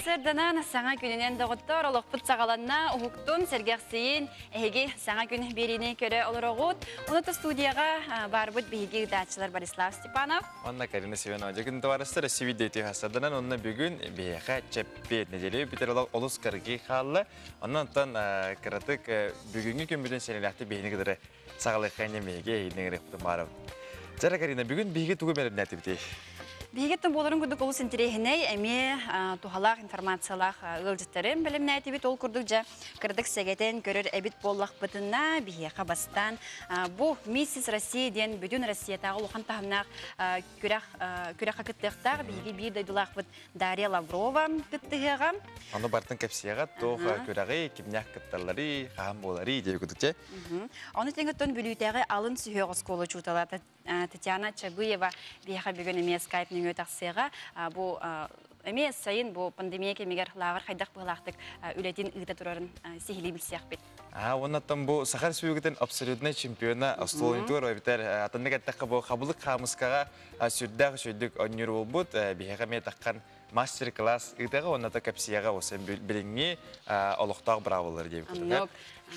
сарсыарданан саҥа күнүнэн доҕоттоор олохпут саҕаланна уһуктун сэргэхсийин эһиги саҥа күн биэриини көрө олороҕут онута студияҕа баарбыт биһиги ыытааччылар Борислав Степанов Онна Карина Семенова дьэ товарыстар сибидети хасарданан онно бүгүн биһиэхэ чэппиэт неделя бүтэр олус кыргый хаалла онон оттон кыратык бүгүҥҥү күммүтүн сэнэлээхтик биһини кытары саҕалыахха инньэ биһиги эһигини ыҥырыахпытын баарабыт. Дьэ, Карина, бүгүн биһиги тугу бэлэмнээтибитий? Биһигиттэн буоларын курдук олус интэриэһинэй, эмиэ туһалаах информациялаах ыалдьыттары бэлэмнээтибит. Ол курдук дьэ кыратык сэгэтэн көрөр эбит буоллахпытына, биһиэхэ бастаан бу Миссис Россия диэн бүтүн Россиятааҕы улахан таһымнаах күрэх күрэххэ кыттыахтаах биһиги биир дойдулаахпыт Дарья Лаврова кыттыһыаҕа. Ону бартын кэпсиэҕэ туох күрэҕи, кимнээх кытталларый, хаһан буоларый диэби кутучча. Ону тэҥэ Бүлүүтээҕи алын сүһүөх оскуола учуутала Татьяна Чагуева биһиэхэ бүгүн эмиэ скайп нөҥүө тахсыаҕа. Бу эмиэ сайын бу пандемия кэмигэр лааҕыр хайдах быһыылаахтык үлэтин ыыта турарын сиһилии билсиэхпит. Аа, уоннаттан бу Саха Республикатын абсолютнай чемпиона остуолунтугар эбитэр атыннык эттэххэ бу хабылык хаамыскаҕа сүрдээх үчүгдүк онньуур буолбут биһиэхэ эмиэ таххан мастер-класс ыытыаҕа уонна да кэпсиэҕэ осы билиҥҥи олохтоох быраабылалар диэбит курдук.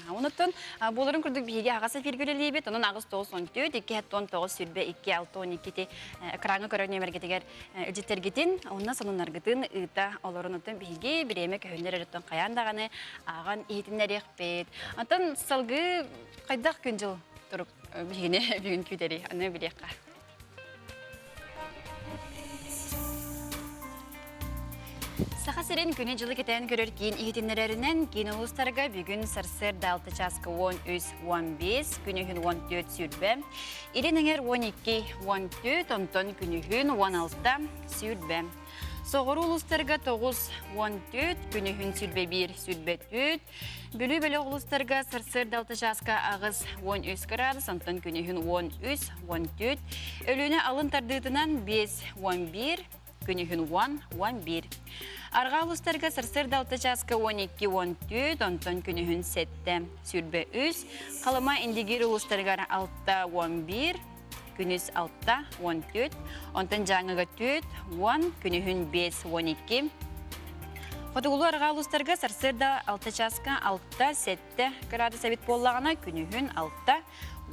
Онуттан буоларын курдук биһиги аҕас эфиргэ үлэлиибит. Онон аҕыс тоҕус он түөрт, икки он тоҕус сүүрбэ икки, алта он иккити экраҥҥа көрөр нүөмэргитигэр илдьиттэргитин, онно сонуннаргытын ыыта олорун. Оттон биһиги бириэмэ көһүннэр өрүттэн хайаан даҕаны ааҕан иһитиннэриэхпит. Оттон салгыы хайдах күн-дьыл турук биһигини бүгүн күүтэрий? Аны билиэххэ. Саха сирин күнү-дьылы кэтээн көрөр киин иһитиннэрэринэн, киин улуустарга бүгүн сарсыарда 6 чааска 13-15, күнүһүн 14-20, илин эҥэр 12-14, онтон күнүһүн 16-20. Соҕуруу улуустарга 9-14, күнүһүн 21-24, Бүлүү бөлөх улуустарга сарсыарда алта чааска аҕыс 13 градус, онтон күнүһүн 13, 14, Өлүөнэ алын тардыытынан 5, 11, күнүһүн 10, 11. Арҕаа улуустарга сарсыарда алта чааска 12, 14, онтон күнүһүн 7, 23, Халыма Индигиир улуустарыгар 6, 11, күнүс 6, 14, онтон Дьааҥыга 4, 10, күнүһүн 5, 12. Хотугулуу арҕаа улуустарга сарсыарда 6 чааска 6, 7 градус эбит буоллаҕына, күнүһүн 6,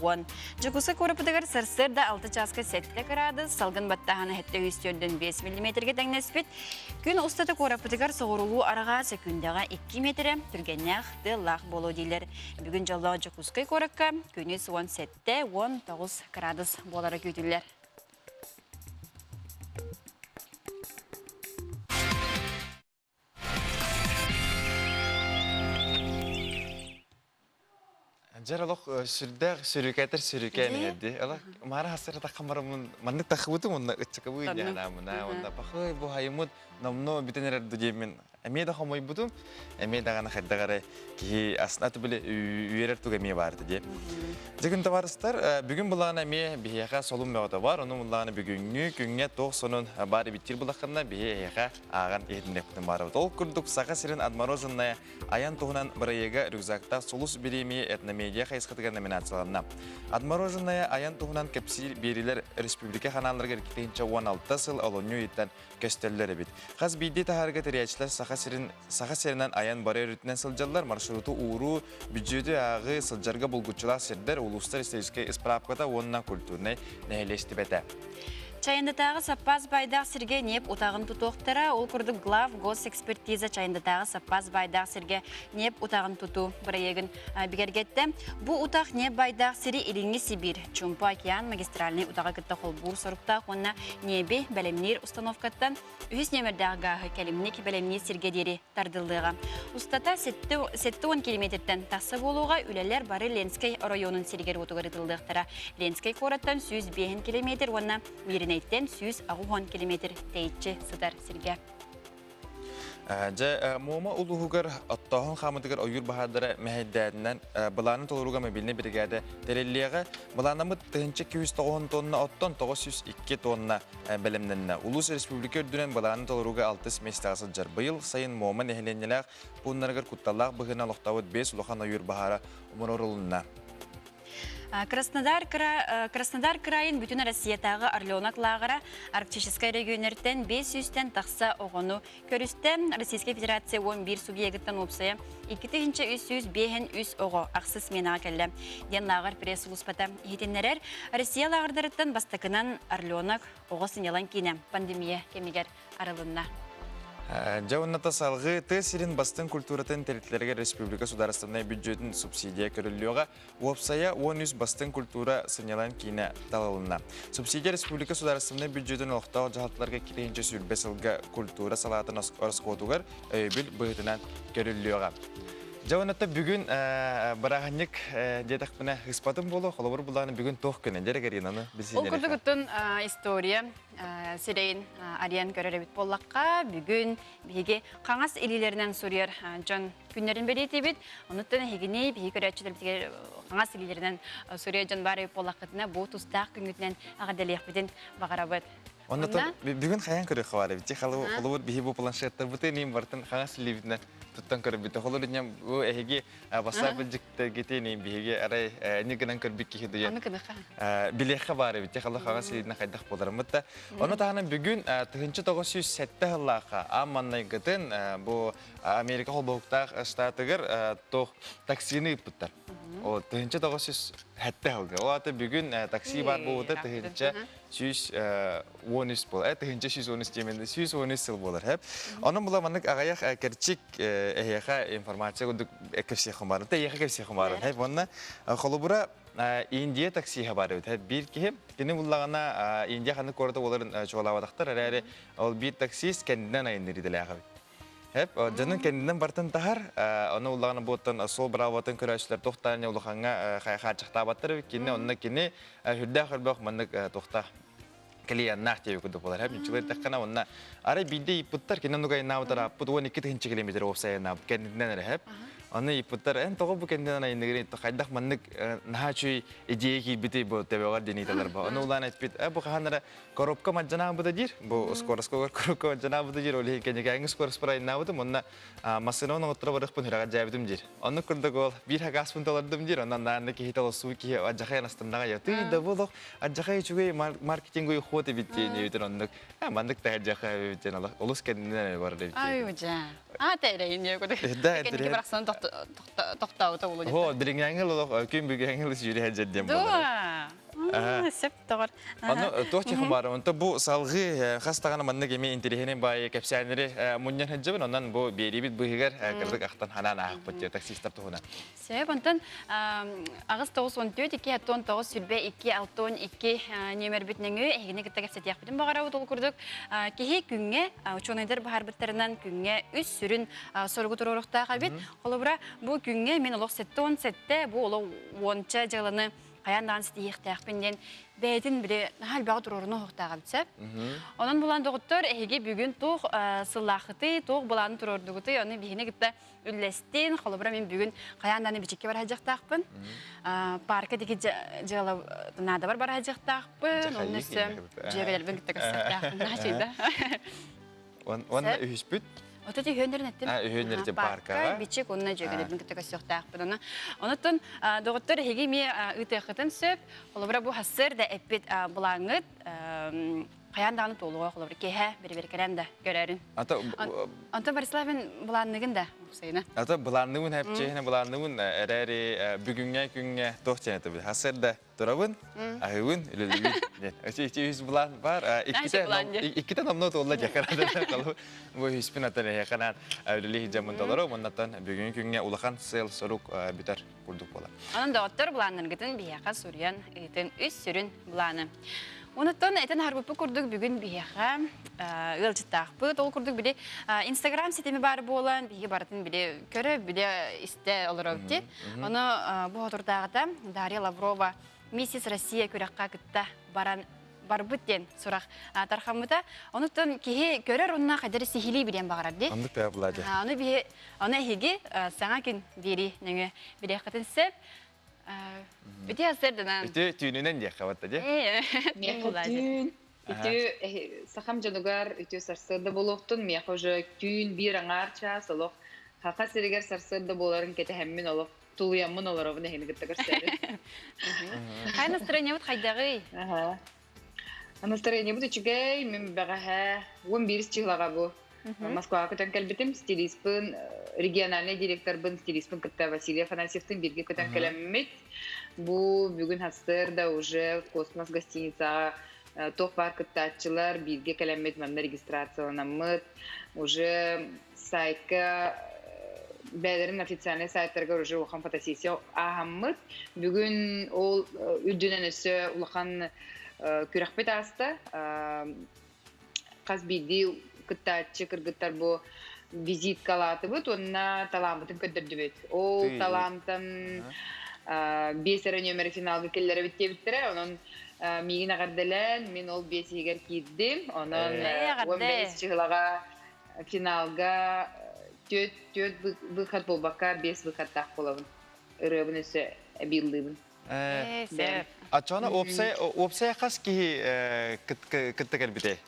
10. Дьокуускай куораппытыгар сарсыарда 6 чааска 7 градус, салгын баттааһына 745 миллиметргэ тэҥнэспит. Күн устата куораппытыгар соҕурулуу арҕаа сөкүүндэҕэ 2 миэтэрэ түргэннээх тыаллаах буолуо дииллэр. Бүгүн дьоллоох Дьокуускай куоракка күнүс 17 19 градус буолара күүтүллэр. Дьэр олох сүрдээх сүрүкэтэр сүрүкээн иһэрди. Олох маара хасыр таххамарымын маннык тахыбытым уонна ыччакабы ньаанамына уонна пахай бу хайымыт номно бүтэн эрэр диэммин Эмиэ да хомойбутум, эмиэ даҕаны хайдах эрэ киһи астына били үөрэр туга эмиэ баар этэ дии. Дьэ күн табаарыстар, бүгүн былаана эмиэ биһиэхэ солун бөҕөтө бар, ону былаана бүгүҥҥү күҥҥэ туох сонун баар эбиттиир булаххына биһи эһиэхэ ааҕан иһитиннэхпитин баарабыт. Ол курдук Саха сирин отмороженная айан туһунан бырайыага рюкзактаах Сулус бириэмийэ этномедиа хайысхатыгар номинацияланна. Отмороженная айан туһунан кэпсиир биэриилэр республика ханаалларыгар 2016 сыл олунньу ыйыттан көстөллөр эбит. Хас биирдии таһаарга тэрийээччилэр Саха сирин Саха сиринэн айан бары өрүтүнэн сылдьаллар, маршруту ууруу, бүддьүөтү ааҕыы, сылдьарга булгуччулаах сирдэр, улуустар историческай ыспыраапката уонна культурнай нэһилиэстибэтэ. Чайындатааҕы саппаас баайдаах сиргэ ньиэп утаҕын тутуохтара. Ол курдук глав госэкспертиза Чайындатааҕы саппаас баайдаах сиргэ ньиэп утаҕын тутуу бырайыагын бигэргэттэ. Бу утах ньиэп баайдаах сири Илиҥҥи Сибиир, Чуумпу океан магистральнай утаҕы кытта холбуур соруктаах уонна ньиэби бэлэмниир установкаттан үһүс нүөмэрдээх гааһы кэлимник бэлэмниир сиргэ диэри тардыллыаҕа. Устата 70 километртэн тахса буолуоҕа үлэлэр бары Ленскэй оройуонун сиригэр-уотугар ыытыллыахтара. Ленскэй куораттан 105 километр уонна Мииринэйтэн 180 километр тэйиччи сытар сиргэ. Дьэ, Муома улууһугар оттооһун хаамытыгар ойуур баһаардара мэһэйдээтинэн былааны толорууга мобильнай биригээдэ тэриллиэҕэ. Былаанаммыт 1209 тонна оттон 902 тонна бэлэмнэннэ. Улуус республика үрдүнэн былааны толорууга алтыс миэстэҕэ сылдьар. Быйыл сайын Муома нэһилиэнньэлээх пууннарыгар кутталлаах быһыынан олохтообут биэс улахан ойуур баһаара умуруорулунна. Краснодар, Краснодар кыраайын бүтүн Россиятааҕы Орленок лааҕыра Арктическай регионнартан 500-тэн тахса оҕону көрүстэ. Российскай Федерация 11 субъегыттан уопсайа 2353 оҕо ахсыс сменаҕа кэллэ, диэн лааҕыр пресс-сулууспата иһитиннэрэр. Россия лааҕырдарыттан бастакынан Орленок оҕо сынньалаҥ киинэ пандемия кэмигэр арылынна. Дьэ уонна салгыы тыа сирин бастыҥ культуратын тэрилтэлэригэр республика судаарыстыбаннай бүддьүөтүн субсидия көрүллүөҕэ. Уопсайа 13 бастыҥ культура сынньалаҥ киинэ талылынна. Субсидия республика судаарыстыбаннай бүддьүөтүн олохтоох дьаһалталарга 2020 сылга культура салаатын ороскуотугар өйөбүл быһыытынан көрүллүөҕэ. Дьэ уонна бүгүн бырааһынньык диэтэхпинэ ыспатым буолуо, холобур булааны бүгүн туох күнэ дьэ Каринаны Ол курдук оттон история сирэйин арыйан көрөр эбит буоллахха, бүгүн биһиги хаҥас илиилэринэн суруйар дьон күннэрин бэлиэтиибит. Онуттан эһигини биһиги көрөөччүлэрбитигэр хаҥас илиилэринэн суруйар дьон баар эбит буоллаххытына, бу тустаах күҥҥүтүнэн эҕэрдэлиэхпитин баҕарабыт. Оннотон бүгүн хайаан көрүөххэ баар эбит. Холобур биһи бу планшеттарбытын иин бартын хаҥас илиибитинэн туттан көрбүтэ. Холобур инньэ бу эһиги бассаап билдьиктэргитин биһиги арай не гынан көрбүт киһи дуйан Аны кыныха. билиэххэ баар эбит. Халы хаҥас илиитинэн хайдах буоларыммыт да. Ону таһынан бүгүн 1907 сыллаахха аан маннайгытын бу Америка холбоһуктаах штатыгар туох таксины ыыппыттар. Ол 1907 сылга. Ол аата бүгүн такси бар буолбута 1113 буолар. 1113 диэмэн 113 сыл буолар. Хэп. Онон була маннык аҕыйах кэрчик эһиэхэ информация курдук кэпсиэххин баар. Эһиэхэ кэпсиэххин баар. Хэп. Уонна холобура Индия таксиһа бар эбит. Биир киһи кини буллаҕына Индия ханнык куората буоларын чуолаабатахтар эрээри ол биир таксист кэннинэн айанныыр идэлээх эбит. Хэп, дьонун кэннинэн бартын таһар, ону улаҕана буоттан суол быраабатын көрөөччүлэр туохтаан улахаҥҥа хааччахтаабаттар эбит. Кини онно кини үрдээх өрбөх маннык туохта клиеннаах диэби курдук буолар. Хэп, ньуччулар иттэххинэ онно арай биирдэ ыйыппыттар, кини оннук айаннаабыт ырааппыт 12 тыһыынча километр уопсайаннаабыт кэннинэн эрэ хэп. Аны ыйыппыттар, эн тоҕо бу кэннинэн айанныгын хайдах маннык наһаа үчүгэй идея киирбитий бу төбөҕөр диэн ыйыталлар бу. Ону улаан эппит, бу хаһан эрэ коробка мадьанаабыта диир. Бу скоростка коробка мадьанаабыта диир. Ол иһин кэнникээҥҥи скороспор айаннаабытым. Онно массыынабын оҥотторо барыахпын сүрэҕэ дьээбитим диир. Оннук курдук ол биир хакааспын толордум диир. Онон наанна киһи толосуу киһи адьахай анастыннаҕа я. Тый да бу олох адьахай үчүгэй маркетинговый ход эбит диэн эбитин оннук. Маннык да адьахай эбит диэн олус кэннинэн барар эбит. Ай удьа. А тээрэйин диэ курдук. Да, Кэнники барахсан тохтообута буолуо. Хо, дириҥээҥил олох күн бүгүҥҥү сүүрэ дьэрдиэн буолар. Дуо. Сөп тоҕор. Аны туох тихон баар, онто бу салгыы хас даҕаны маннык эмиэ интэриэһинэй баайы кэпсээннэри мунньан сылдьабын, онон бу биэриибит быыһыгар кырдык ахтан ханаан ааһыппыт диye таксистар туһунан. Сөп, онтон аҕыс тоҕус он түөрт, икки аттон тоҕус сүрбэ икки алтон икки нүөмэрбит нөҥүө эһигини кытта кэпсэтиэхпитин баҕарабыт. Ол курдук киһи күҥҥэ учуонайдар быһаарбыттарынан күҥҥэ үс сүрүн соругу туруоруохтаах эбит. Холобура, бу күҥҥэ мин олох 77 бу олох уонча дьыаланы хайаан даҕаны ситиһиэхтээхпин диэн бэйэтин били наһаа элбэҕи туруоруна оһохтоох эбит сөп. Онон булан доҕоттор эһиги бүгүн туох сыллааххытый, туох былааны туруордугутуй, ону биһини кытта үллэстин. Холобура мин бүгүн хайаан даҕаны бичиккэ бара сылдьыахтаахпын. Парка диэки дьыала наадабар бара сылдьыахтаахпын. Онно өссө дьүөгэлэрбин кытта көрсүөхтээхпин. Наачыйда. Уонна үһүспүт? Ото ти үһүөннэрин эттим. Үһүөннэр ти паркаҕа. Бичик уонна дьүөгэлэрбин кытта көрсүөхтээхпин. Оны онуттан доҕоттор эһиги эмиэ ыытыаххытын сөп. Холобура бу хассыр да эппит былааҥҥыт хайаан даҕаны туолуға холобура киэһэ бирибиркэлээн да көрөрүн. Ата Онтон Бориславин былаанныгын да сайына. Ата былаанныбын хэпчиһине былаанныбын эрээри бүгүҥҥэ күҥҥэ туох диэн этэбит. Хассыр да Турабын, аһыыбын, үлэлиибин диэн. Өссө ити үс былаан бар. Иккитэ номнуо туолла дьакарадан бу үспүн atan эһиэхэ үлэлии сылдьаммын толору. Оннаттан бүгүҥҥү күҥҥэ улахан сыал-сорук бүтэр курдук буолар. Онон доҕоттор былааннаргытын биһиэхэ суруйан ыытын үс сүрүн былааны. Онуттан этэн аһарбыппыт курдук бүгүн биһиэхэ ыалдьыттаахпыт. Ол курдук били Инстаграм ситими баар буолан биһиги барытын били көрө, биле истэ олоробут дии. Ону бу хотурдааҕыта Дарья Лаврова «Миссис Россия» күрэххэ кытта баран барбыт диэн сурах тархаммыта. Онуттан киһи көрөр онно хайдары сиһилии билиэн баҕарар дии. Оннук да Владя. Ону биһи ону эһиги саҥа күн биэрии нөҥүө билиэххитин сөп. Үтү сарсыарданан. Үтү түүнүнэн диэххэ батта дии. Миэхэ түүн үтү сахам дьонугар үтүө сарсыарда буолуохтун. Миэхэ уже түүн биир аҥаар чаас олох. Хаха сиригэр сарсыарда буоларын кэтэһэммин олох тулуйаммын олоробун эһини кытта көрсөөрү. Хай настроениебыт хайдаҕый? Аха. Настроениебыт үчүгэй, мин бэҕэһээ 11 чыһылаҕа бу Москваҕа көтөн кэлбитим. Стилиспын, региональный директорбын, стилиспын кытта Василий Афанасьевтын бииргэ көтөн кэлэммит. Бу бүгүн сарсыарда уже Космос гостиницаҕа туох баар кыттааччылар бииргэ кэлэммит манна регистрацияланаммыт. Уже сайтка бэйэлэрин официальный сайттарыгар уже улахан фотосессия ааһаммыт. Бүгүн ол үрдүнэн өссө улахан күрэхпит ааста. Хас биирдии кыттааччы кыргыттар бу визиткалаатыбыт уонна талааммытын көрдөрдүбүт. Ол талаантан биэс эрэ нүөмэри финалга киллэрэбит диэбиттэрэ. Онон миигин эҕэрдэлээн, мин ол биэс иһигэр киирдим. Онон 15 чыһылаҕа финалга түөрт түөрт выход буолбакка биэс выходтаах буолабын. Ырыабын өссө эбииллыыбын. Оччоҕуна уопсай уопсай хас киһи кытта кэлбитэй?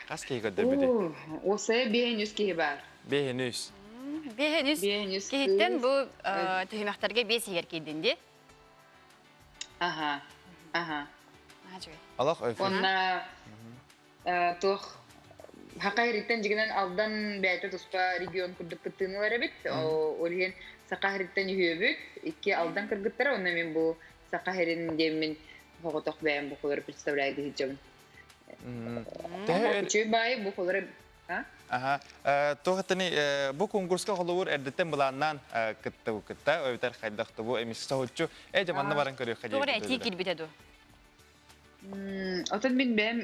Хас киһи көрдөрбүтүй? Уопсайа биэһин үс киһи баар. Биэһин үс. Биэһин үс киһиттэн бу түһүмэхтэргэ биэс иһигэр киирдин дии? Аха. Аха. Олох Онна туох Саха ириттэн дьигинэн Алдан бэйэтэ туспа регион курдук кыттыыны эбит. Ол иһин Саха ириттэн үһүөбүт, икки Алдан кыргыттара, онно мин бу Саха ирин диэммин соҕотох бэйэм бу холору представляю дыһыдьабын. Үчүгэй баайы бу холору Аха. Туох этини бу конкурска холобур эрдэттэн былааннаан кытта кытта эбэтэр хайдах бу эмис соһуччу э дьэ манна баран көрүөххэ Туох эрэ этии киирбитэ дуу? Отон мин бэйэм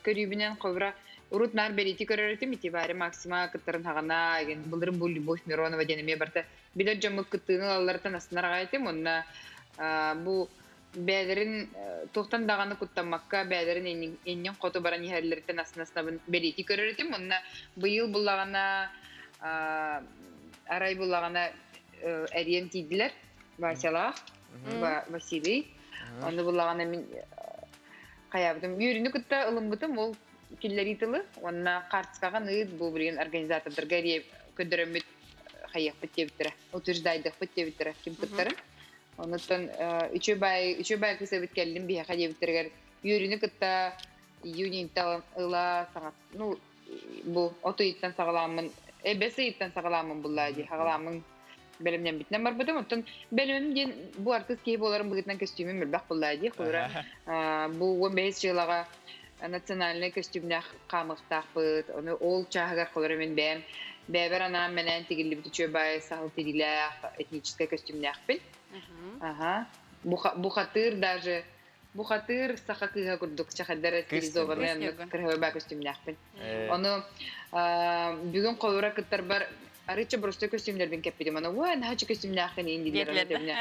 көрүүбүнэн холобура урут наар бэлиэтии көрөр этим ити Варя Максима кыттарын хаҕана былырын бу Любовь Миронова диэн эмиэ барыта билэр дьоммут кыттыыны ылалларыттан астынар аҕай этим уонна бу бэйэлэрин туохтан даҕаны куттаммакка бэйэлэрин иннин хоту баран иһэллэриттэн астына бэлиэтии көрөр этим уонна быйыл буллаҕына арай буллаҕына эриэн тиийдилэр Васялаах Василий Ону буллаҕына мин хайаабытым үөрүүнү кытта ылыммытым ол киллэрии тылы уонна хаартыскаҕа ыыт бу билигин организатордарга көрдөрөммүт хайыахпыт диэбиттэрэ утверждайдыахпыт диэбиттэрэ ким кыттарын онуттан үчүгэй баай үчүгэй баай кыыс эбит кэллим биһиэхэ диэбиттэригэр үөрүүнү кытта июньтан ыла саҥа ну бу от ыйыттан саҕалааммын бэс ыйыттан саҕалааммын буллаа дии саҕалааммын бэлэмнэммитинэн барбытым. Оттон бэлэмим диэн бу артыыс киһи буоларым быһыытынан көстүүмүм элбэх буоллаа дии. Холобура, бу 15 дьыалаҕа национальнай көстүүмнээх хаамыахтаахпыт. Ону ол чааһыгар холобура мин бэйэм бэйэбэр анаан-мэнээн тигиллибит үчүгэй баай саһыл тириилээх этническэй көстүүмнээхпин. Аха. Бухатыыр даже бухатыыр саха кыыһа курдук чахайдар стилизованный оннук кырһыбай көстүүмнээхпин. Ону бүгүн холобура кыттарбар арыычча боростуой көстүүмнэрбин кэппитим. Аны уа наһаа көстүүмнээххин иин дииллэр аны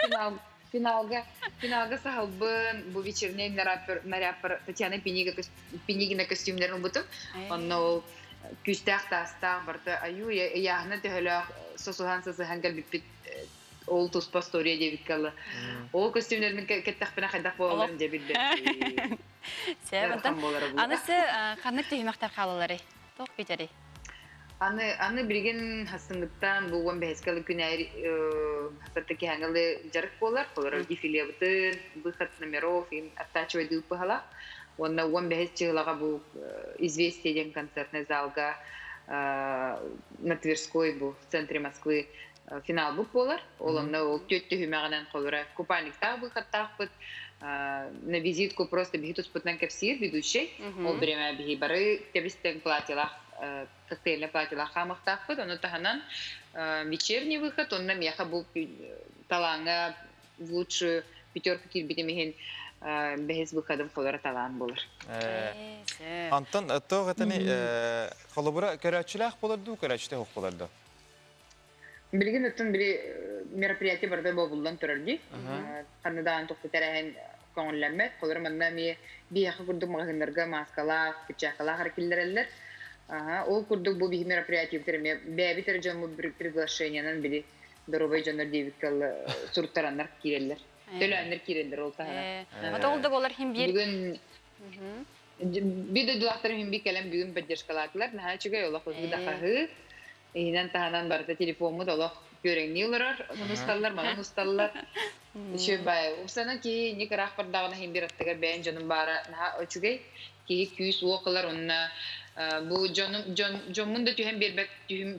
финал финалга финалга саһылбын бу вечерний наряппар Татьяна Пинигина көстүүмнэрин ылбытым. Онно ол күүстээх таастаах барыта аю ыйааһына төһөлөөх сосуһан сасыһан кэлбиппит ол туспа история диэбиккэ ылы. Ол көстүүмнэрбин кэттэхпинэ хайдах буолалларын дьэ билбэппин. Аны се ханнык түһүмэхтэр хаалаларый? Туох күүтэрий? Аны аны билигин хасыҥыттан бу уон бэһискэ күн хасарта киһаҥылы дьарык буолар. Холорор дефилебытын, выход номеров, им оттачивай быһалах. Уонна уон бэһис чыһылаҕа бу «Известие» диэн концертный залга на Тверской бу в центре Москвы финалбыт буолар. Ол онно ол түөрт түһүмэҕинэн холура купальниктаах выходтаахпыт. На визитку просто биһи туспутунан кэпсиир ведущий. Ол бириэмэ биһи бары тэбис-тэҥ платьелаах коктейльнай платьелаах хаамыахтаахпыт. Ону таһынан вечерний выход, онно миэхэ бу талааҥҥа в лучшую пятерку киирбитим иһин бэһис выходым холоро талаан буолар. Антон туох этини холобура көрөөччүлээх буолар дуу, көрөөччүтэ суох буолар дуу? Билигин оттон били мероприятие барыта бобуллан турар дии. Ханна даҕаны тохто тэрээһин көҥүллэммэт. Холобура манна эмиэ биһиэхэ курдук маҕаһыыннарга мааскалаах, перчаткалаах эрэ киллэрэллэр. Ол курдук бу биһи мероприятиебытыр эмиэ бэйэбит эрэ дьоммут приглашениенан били доруобай дьоннор диэбиккэ суруттараннар киирэллэр. Төлөөннөр киирэллэр ол таһынан. Ол да буолар хим биир Бүгүн биир дойдулаахтарым хим биир кэлэн бүгүн поддержкалаатылар. Наһаа үчүгэй олох ыһыы да хаһыы. Иһинэн таһынан барыта телефоммут олох күөрэҥнии олорор, онон усталлар, манан усталлар. Үчүгэй баайы. Устанан киһи инник ыраах бардаҕына иһин биир аттыгар бэйэн дьонум баара наһаа үчүгэй. Киһи күүс-уох ылар уонна бу дьонум дьон дьоммун да түһэн биэрбэт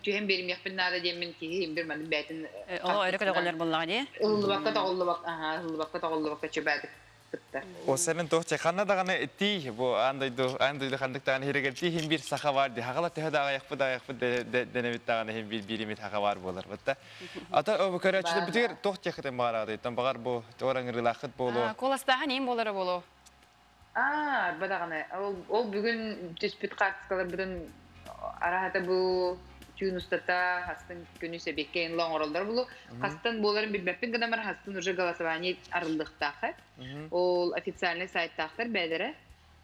түһэн биэримиэхпин наада диэммин киһи иһин бир маннык бэйэтин Оо, өрө көтөҕөллөр буоллаҕа дии. Ыллыбакка тоҕуллубакка, аһаа, ыллыбакка тоҕуллубакка чөбөөтүк кытта. Осенин туох ханна даҕаны тии бу аан дойду аан дойду ханнык даҕаны иһиригэр тии иһин биир саха баар дии хаҕала төһө да аҕыйахпыт аҕыйахпыт дэнэбит даҕаны иһин биир бииримит хаха баар буолар бытта ата көрөөччүлэрбитигэр туох диэххитин баҕараҕытыйтан баҕар бу туора ыҥырыылааххыт буолуо Куоластааһын иин буолара буолуо. Аа, арба даҕаны. Ол, ол бүгүн түспүт хаартыскаларбытын араһата бу түүн устата хастын күнү сэбиэккэ инла оҥороллор булу. Хастан буоларын билбэппин гынан баран хастын уже голосование арыллыахтаах. Ол официальный сайттаахтар бэйэлэрэ.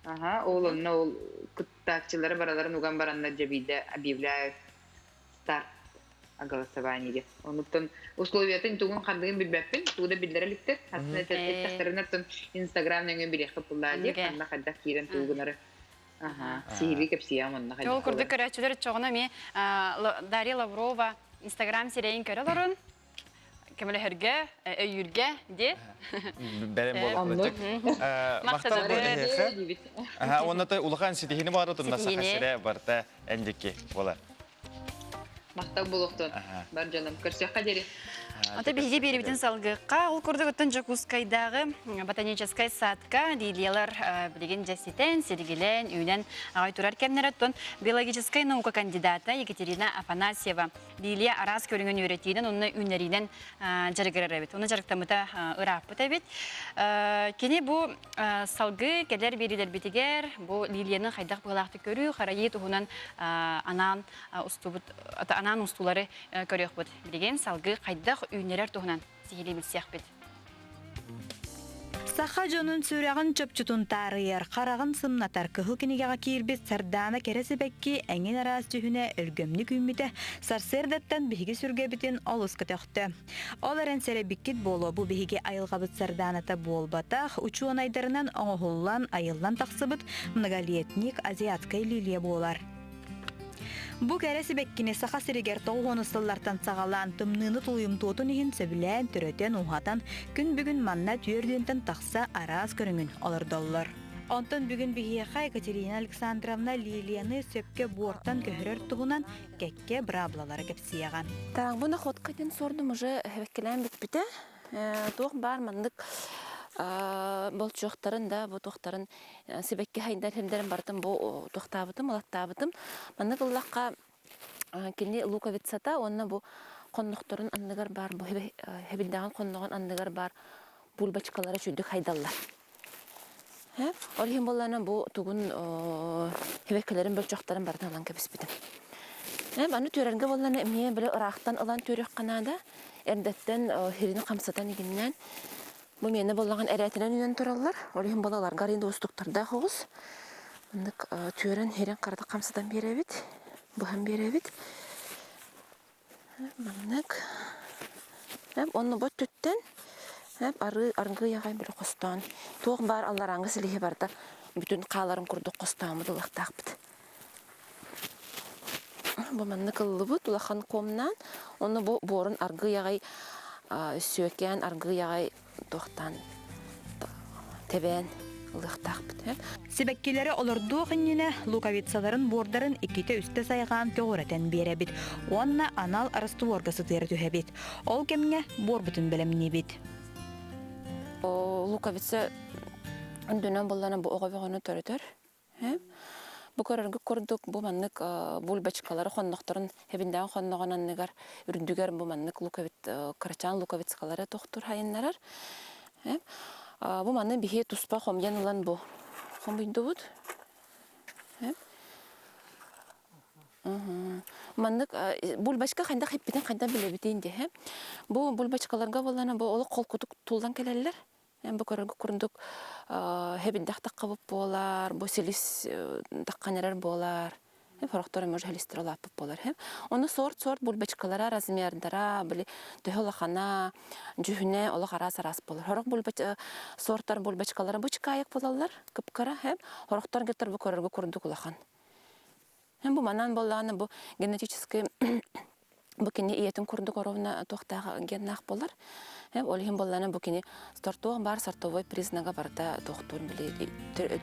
Аха, ол онно ол кыттааччылары бараларын уган бараннар дьэ биирдэ объявляют старт голосование диэн. Онуттан условиятын тугун ханныгын билбэппин, тугу да биллэрэ иликтэр. Астына эттэхтэринэ оттон Инстаграм нөҥүө билиэххит буллаа диye, ханна хайдах киирэн тугу гынары. Аха, сиһилии кэпсиэҕим онно хайдах. Ол курдук көрөөччүлэр чоҕуна эмиэ Дарья Лаврова Инстаграм сирэйин көрө олорун, көмөлөһөргө, өйүүргэ диye. Бэлэм буолуохпут. Махтал бу эһиэхэ. Аха, уонна улахан ситиһини бары тунна саха сирэ барта эндики болар. Махтал буолуохтун. Бар дьоном, көрсүөххэ диэри. Ата биһиги биэрибитин салгыахха. Ол курдук оттон Дьокуускайдааҕы ботаническай садка лилиялар билигин дьэситэн, силигилээн, үүнэн аҕай турар кэмнэрэ оттон биологическай наука кандидата Екатерина Афанасьева лилия араас көрүҥүн үөрэтиинэн уонна үүннэриинэн дьарыгырар эбит. Уонна дьарыктаммыта ырааппыт эбит. Кини бу салгыы кэлэр биэриилэрбитигэр бу лилияны хайдах быһыылаахтык көрүү, харайыы туһунан анаан устубут анаан устуулары көрүөхпүт. Билигин салгыы хайдах үүннэрэр туһунан сиһилии билсиэхпит. Саха дьонун сүрэҕин чопчутун таарыйар, хараҕын сымнатар кыһыл кинигэҕэ киирбит Сардаана кэрэ сибэкки эҥин араас дьүһүнэ өлгөмнүк үүммүтэ сарсыардаттан биһиги сүргэбитин олус көтөхтө. Ол эрэн сэрэйбиккит буолуо, бу биһиги айылҕабыт сардааната буолбатах, учуонайдарынан оҥоһуллан, айыллан тахсыбыт многолетник азиатскай лилия буолар. Бу кэрэ сибэккини Саха сиригэр тоҕус сыллартан саҕалаан тымныыны тулуйумтуотун иһин сөбүлээн, төрөтөн, уһатан, күн бүгүн манна түөрдүөнтэн тахса араас көрүҥүн олордоллор. Онтон бүгүн биһиэхэ Екатерина Александровна Лилияны сөпкө буортан көһөрөр туһунан кэккэ быраабылалары кэпсиэҕэ. Так, бу находка диэн суордум уже хэвэккэлээн бүппүтэ. Туох баар маннык болчуохтарын да, бу туохтарын сибэкки хайдар химдэрин барытын бу туохтаабытым, ылаттаабытым. Маннык ыллахха кини луковицата уонна бу хоннохторун анныгар баар, бу хэбилдэҕин хонноҕун анныгар баар бульбочкалара чүйдүк хайдаллар. Ол иһин буоллаҕына бу тугун сибэккилэрин бөлчөхтөрүн барытын ылан кэбиспитим. Аны түөрэргэ буоллаҕына эмиэ били ыраахтан ылан түөрүөххэ наада. Эрдэттэн сирин хамсатан игиннээн бу миэнэ буоллаҕына эрээтинэн үүнэн тураллар. Ол иһин балаларга арыйан уустуктардаах оҕус. Маннык түөрэн сирин харата хамсатан биэрэбит, быһан биэрэбит. Маннык. Онно бу өттүттэн арыы аргыый аҕай били хостоон туох баар алларааҥҥы силиһи барыта бүтүн хааларын курдук хостооммут ылыахтаахпыт. Бу маннык ыллыбыт улахан куомнаан онно бу буорун аргыый аҕай сүөкээн аргыый аҕай туохтаан тэбээн ылыахтаахпыт. Сибэккилэри олордуох иннинэ луковицаларын буордарын иккитэ-үстэ сайҕаан көҕүрэтэн биэрэбит уонна анал растворга сытыара түһэбит. Ол кэмҥэ буорбутун бэлэмниибит. Луковица үрдүнэн буллана бу оҕо бөҕөнү төрөтөр. Бу көрөргүт курдук бу маннык бульбочкалары хоннохторун эбиндэҕин хонноҕун анныгар үрдүгэр бу маннык луковит кырачаан луковицкалары тохтур хайыннарар. Бу маны биһи туспа хомуйан ылан бу хомуйдубут. Маннык бульбочка хайдах иппитин хайдах билэбитин диһэ. Бу бульбочкаларга буоллана бу олох холкутук туллан кэлэллэр. Эн бу көрөргө курдук хэбиннэх таххабыт буолар, бу силис таххан эрэр буолар. Сорохтор может хелистер улааппыт буолар. Ону сорт-сорт бульбочкалара, размердара, били төһө улахана, дьүһүнэ олох араас-араас буолар. Сорох бульбач сорттар бульбочкалара бу чыкаайык буолаллар, кыпкара, хэм. Сорохтор геттер бу көрөргө курдук улахан. Бу манан буоллаҕына бу генетический бу кини ийэтин курдук оровна туохтаах геннаах буолар. Ол иһин буоллаҕына бу кини сортуох баар сортовой признага барыта туохтуур били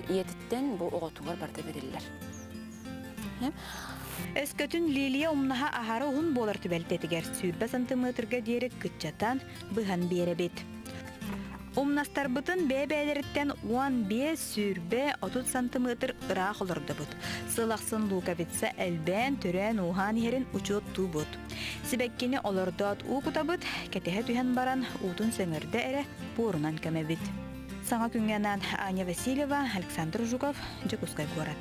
ийэтиттэн бу оҕотугар барыта бэриллэр. Өскөтүн лилия умнаһа аһара уһун буолар түбэлтэтигэр 20 сантиметрга диэри кыччатан быһан биэрэбит. Умнастарбытын бэйэ-бэйэлэриттэн 15, 20, 30 сантиметр ыраах олордобут. Сыл ахсын луковица элбээн, төрөөн-ууһаан иһэрин учуоттуубут. Сибэккини олордоот уу кутабыт, кэтэһэ түһэн баран уутун сөҥөрдө эрэ буорунан көмөбүт. Саҥа күҥҥэ анаан Аня Васильева, Александр Жуков, Дьокуускай куорат.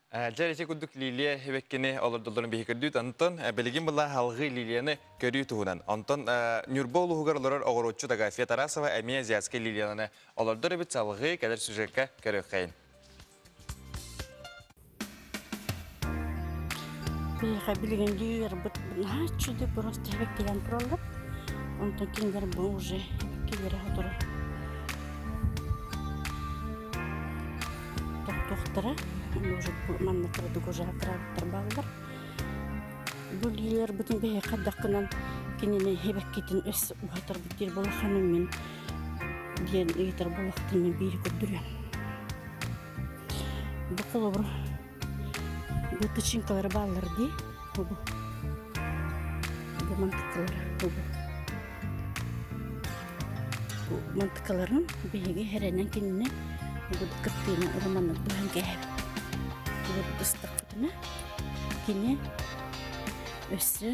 Дьэ, ити курдук Лилия эбэккини олордоллорун биһи көрдүүт. Онтон билигин была халҕыы Лилияны көрүү туһунан. Онтон Ньурба улууһугар олорор оҕуруотчут Агафья Тарасова эмиэ азиатскай лилияланы олордор эбит салҕыы кэлэр сюжекка көрүөххэйин. Биһиэхэ билигин лиилэрбит наһаа үчүгэй просто эбэккилээн тураллар. Онтон кинилэр бу уже эбэккилэрэ турар. Тохтуохтара, может манна кыратык уже кыраабыттар бааллар. Бу лиилэрбитин биһиэхэ хайдах гынан кинини эбэккитин өс уһатарбыт диир буолахханым мин диэн ыйытар буолахтын мин биири көрдөрүөм. Бу холобур бу тычинкалара бааллар дии. Бу бу мантыкалара бу бу мантыкаларын биһиги хэрэнэн кинини бу кыттыына романнык быһан кээһэбит. Бу ыстахпытына кини өссө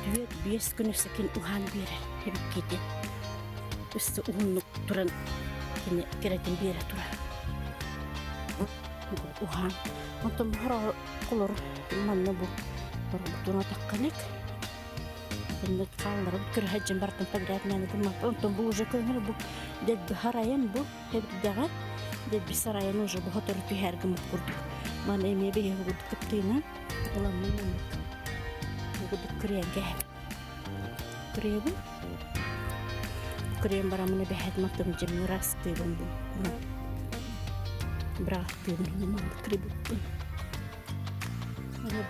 түөрт биэс күн өссө кин уһаан биэрэр эбиккитин өссө уһуннук туран кини кэрэтин биэрэ турар уһаан онтон бу холор манна бу туратахханык итинник хаалларып кырыһа бартан подряд мээнэ гыммаппын онтон бу уже көҥүл бу дэлби харайан бу эбирдэҕэ дэлби сарайан уже бу хотору түһэр гыммыт курдук маны эмиэ биһиги курдук кыптыынан ыламмын маннык курдук кырыйан кээһэбин кырыйабын кырыйан бараммын эбэһээт маттым дьимин ыраастыыбын бу бырааттыыбын маннык кырыйбыппын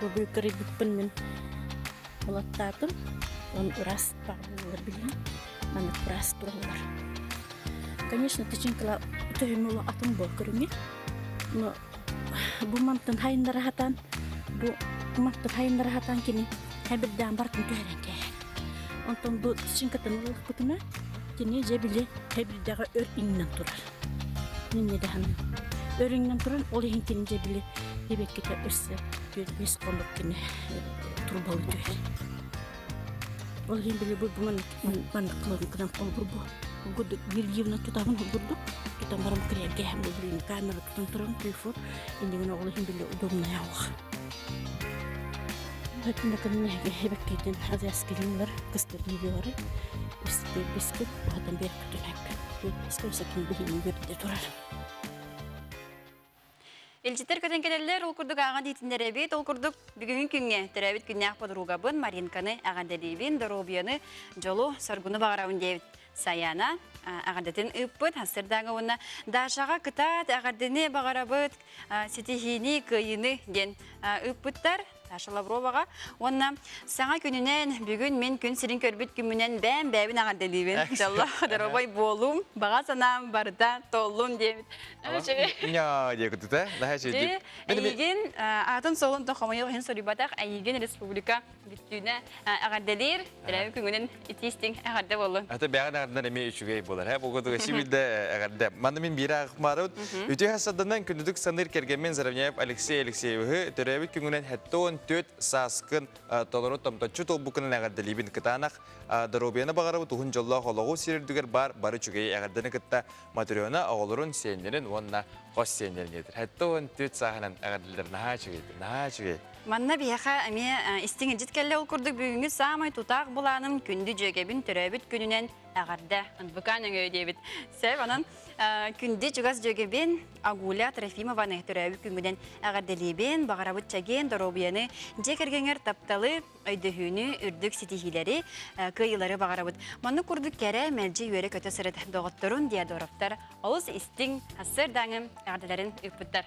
бу кырыйбыппын мин Улаттаатым, он ыраас баҕалыылар билигин, маннык ыраас тураллар. Конечно, тычинкала төһүмү атын буол көрүҥэ. Но бу мантан хайындара хатан, бу мантан хайындара хатан кини хэбирдээн бартын түһэрэн кээһэр. Онтон бу тычинкатын ыллахпытына, кини дьэ били хэбирдэҕэ өр иҥнэн турар. Минне даһаны. Өр иҥнэн туран, ол иһин кини дьэ били эбэккитэ өссө 4-5 хонук кини турбалы түһэр. Ол иһин били бу маннык кылын холбур бу. Гурдук биир тутабын гурдук тутан баран кириэн кэһэм бу билин камера тутан туран телефон иннигин оҕол иһин били удобная ох. Хөтүнөкүн эбэккитин азиаскилинлар кыстыр видеолары бискит хатан беркүтүнэк. Скойсакин биһини көрдө турар. Илдьиттэр көтөн кэлэллэр, ол курдук ааҕан иитиннэрэбит, ол курдук бүгүҥҥү күҥҥэ төрөөбүт күннээх подругабын Маринканы эҕэрдэлиибин, доруобуйаны, дьолу, соргуну баҕарабын диэбит Саяна эҕэрдэтин ыыппыт сырдааҥы уонна Дашаҕа кытаат эҕэрдэни баҕарабыт, ситиһиини, кыайыыны диэн ыыппыттар. Саша Лавроваҕа уонна саҥа күнүнэн бүгүн мин күн сирин көрбүт күммүнэн бэйэм бэйэбин эҕэрдэлиибин. Дьоллоох доруобай буолуум, баҕа санаам барыта туоллун диэбит. Ньаа диэ кутута, наһаа үчүгэй. Эйигин аатын-суолун да хомойуох иһин суруйбатах, эйигин республика бүттүүнэ эҕэрдэлиир, төрөөбүт күҥүнэн итии-истиҥ эҕэрдэ буоллун. Ата бэҕэн эҕэрдэнэр эмиэ үчүгэй буолар. Һэ, бугутуга сибилдэ эҕэрдэ. Манна мин биир ааҕымаарыбыт. Үтүө хасарданан күндүтүк саныыр кэргэммин Заровняев Алексей Алексеевиһы төрөөбүт күҥүнэн 74 сааскын толору томточчу туолбуккунан эҕэрдэлиибин. Кытаанах доруобуйаны баҕарабыт уһун дьоллоох олоҕу сир үрдүгэр баар бары үчүгэй эҕэрдэни кытта Матрена оҕолорун, сиэннэрин уонна хос сиэннэрин иэтэр. 74 сааһынан эҕэрдэлэр наһаа үчүгэй, наһаа үчүгэй. Манна биһиэхэ эмиэ истиҥ илдьит кэллэ ол курдук бүгүҥҥү саамай тутаах былааным күндү дьүөгэбин төрөөбүт күнүнэн эҕэрдэ НВК нөҥүө диэбит. Сөп, онон күндү чугас дьүөгэбин Агуля Трофимованы төрөөбүт күҥҥүнэн эҕэрдэлиибин, баҕарабыт чэгиэн доруобуйаны, дьиэ кэргэҥҥэр тапталы, өйдөһүүнү, үрдүк ситиһиилэри, кыайыылары баҕарабыт. Маннык курдук кэрэ, мэлдьи үөрэ-көтө сырыт доҕотторун Диодоровтар олус истиҥ, сарсыардааҥы эҕэрдэлэрин ыыппыттар.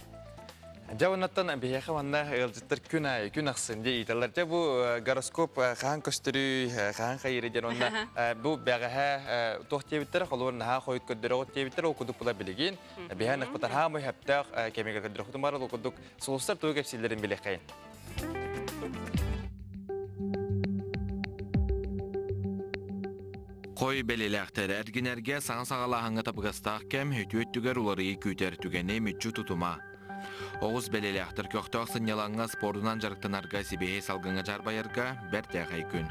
Дьэ оннуттан биһиэхэ манна ыалдьыттар күн аайы, күн ахсын дии ыйыталлар. Дьэ бу гороскоп хаһан көстөрүй, хаһан хайыырый диэн уонна бу бэҕэһээ туох диэбиттэрэ, холобур наһаа хойут көрдөрөҕүт диэбиттэр, ол курдук була билигин. Биһиэн ыкпытар хаамый сөптөөх кэмигэр көрдөрөхпүтүн баар, ол курдук сулустар тугу кэпсииллэрин билиэххэйин. Хой бэлиэлээхтэр эргинэргэ саҥа саҕалааһыҥҥа табыгастаах кэм үтүө өттүгэр уларыйыы күүтэр түгэни мүччү тутума. Оҕус бэлиэлээхтэр көхтөөх сынньалаҥҥа спордунан дьарыктанарга сибиэһэй салгыҥҥа дьаарбайарга бэртээхэй күн.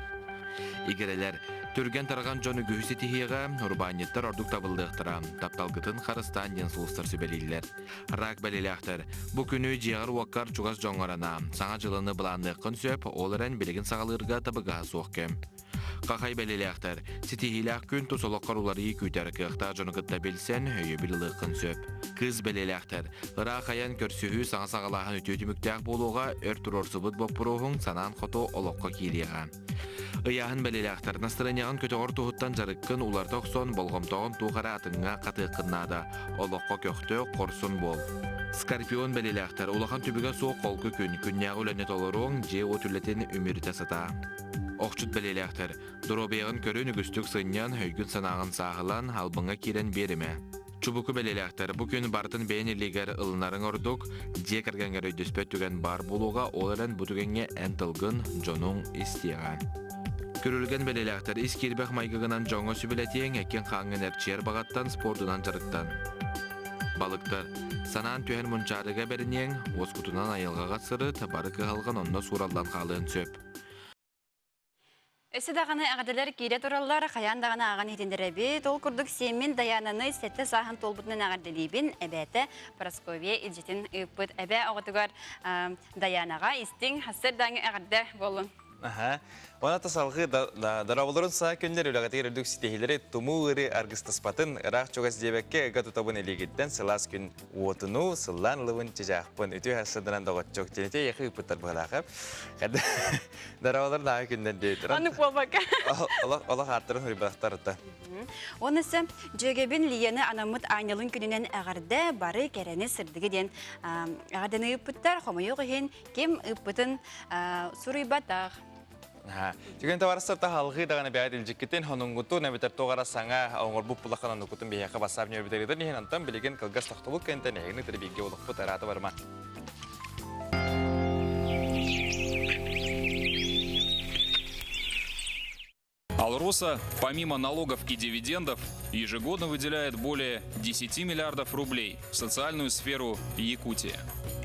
Игирэлэр түргэн-тарҕан дьон үгүһү ситиһиэҕэ, урбаанньыттар ордук табыллыахтара, тапталгытын харыстаан диэн сулустар сүбэлииллэр. Рак бэлиэлээхтэр бу күнү дьиэҕэр-уоккар чугас дьоҥҥор анаа. Саҥа дьылыны былаанныаххын сөп, ол эрэн билигин саҕалыырга табыгаһа суох кэм. Хахай бэлиэлээхтэр, ситиһиилээх күн тус олоххор уларыйыы күүтэр кыахтаах дьону кытта билсэн, өйөбүл ылыаххын сөп. Кыыс бэлиэлээхтэр, ыраах айан көрсүһүү саҥа саҕалааһын үтүө түмүктээх буолуоҕа, өр туруорсубут боппуруоһуҥ санаан хоту олоххо киириэҕэ. Ыйааһын бэлиэлээхтэр, настырыанньаҕын көтөҕөр туһуттан дьарыккын уларыта охсон, болҕомтоҕун туох эрэ атыҥҥа хатыаххын наада. Олоххо көхтөөх, хорсун буол. Скорпион бэлиэлээхтэр, улахан түбүгэ суох холку күн, күннээҕи үлэни толоруоҥ, дьиэ-уот үлэтин үмүрүтэ сатаа. Охчут бэлиэлээхтэр, доруобуйаҕын көрүн үгүстүк сынньан, өйгүн-санааҕын сааһылан, албыҥҥа киирэн биэримэ. Чубуку бэлиэлээхтэр, бу күн барытын бэйэн илиигэр ылынарыҥ ордук, дьиэ кэргэҥҥэр өйдөспөт түгэн баар буолуоҕа, ол эрэн бу түгэҥҥэ эн тылгын, дьонуҥ истиэҕэ. Күрүлгэн бэлиэлээхтэр ис киирбэх майгыгынан дьоҥҥо сүбэлэтиэҥ, эккин-хааҥҥын эрчийэр баҕаттан спордунан дьарыктан. Балыктар, санаан түһэн мунчаарыга бэриниэҥ, уоскутунан айылҕаҕа сырыт, бары кыһалҕан онно суураллан хаалыан сөп. Өссө даҕаны эҕэрдэлэр киирэ тураллар, хайаан даҕаны ааҕан иһитиннэрэбит. Ол курдук сиэммин Дайаананы сэттэ сааһын туолбутунан эҕэрдэлиибин. Эбээтэ Прасковья илдьитин ыыппыт эбээ оҕотугар Дайаанаҕа истиҥ сарсыардааҥы эҕэрдэ буоллун. Аха. Уонна салгыы дорооболорун саа күннэр үлэҕитигэр үрдүк ситиһиилэри тумуу ыарыы аргыстаспатын, ыраах чугас диэбэккэ ыга тутабын илиигиттэн сылаас күн уотунуу сыллаан ылыбын чычаахпын үтүө харсыданан доҕоччук тинити эйиэхэ ыыппыттар быһалаахап. Дорооболор наа күннэр диэтир. Аны буолбакка. Олох олох ааттарын хуйбахтар Уонна дьүөгэбин Лияны анаммыт аанньалын күнүнэн эҕэрдэ бары кэрэни сырдыгы диэн эҕэрдэни ыыппыттар. Хомойуох иһин ким ыыппытын суруйбатах. Түгэн табарыстар таһалгыы даҕаны бэйэт илдьиккитин, хонунгутун, эбэтэр туох эрэ саҥа оҥорбут булаххан оннукутун биһиэхэ бассаап ньүөбүтэритин иһин онтон билигин кылгас тохтобул кэнтэн эһигини кытары бииргэ олохпут араата барыма. Алроса, помимо налогов и дивидендов, ежегодно выделяет более 10 миллиардов рублей в социальную сферу Якутии.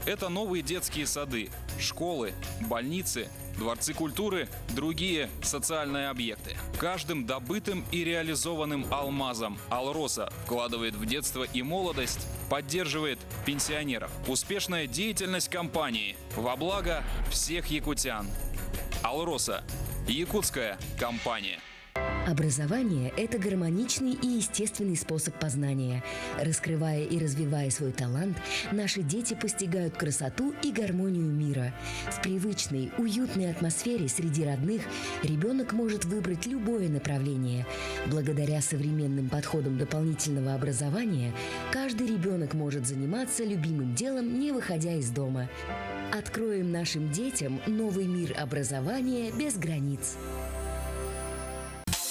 Это новые детские сады, школы, больницы, дворцы культуры, другие социальные объекты. Каждым добытым и реализованным алмазом Алроса вкладывает в детство и молодость, поддерживает пенсионеров. Успешная деятельность компании во благо всех якутян. Алроса – якутская компания. Образование – это гармоничный и естественный способ познания. Раскрывая и развивая свой талант, наши дети постигают красоту и гармонию мира. В привычной, уютной атмосфере среди родных ребенок может выбрать любое направление. Благодаря современным подходам дополнительного образования каждый ребенок может заниматься любимым делом, не выходя из дома. Откроем нашим детям новый мир образования без границ.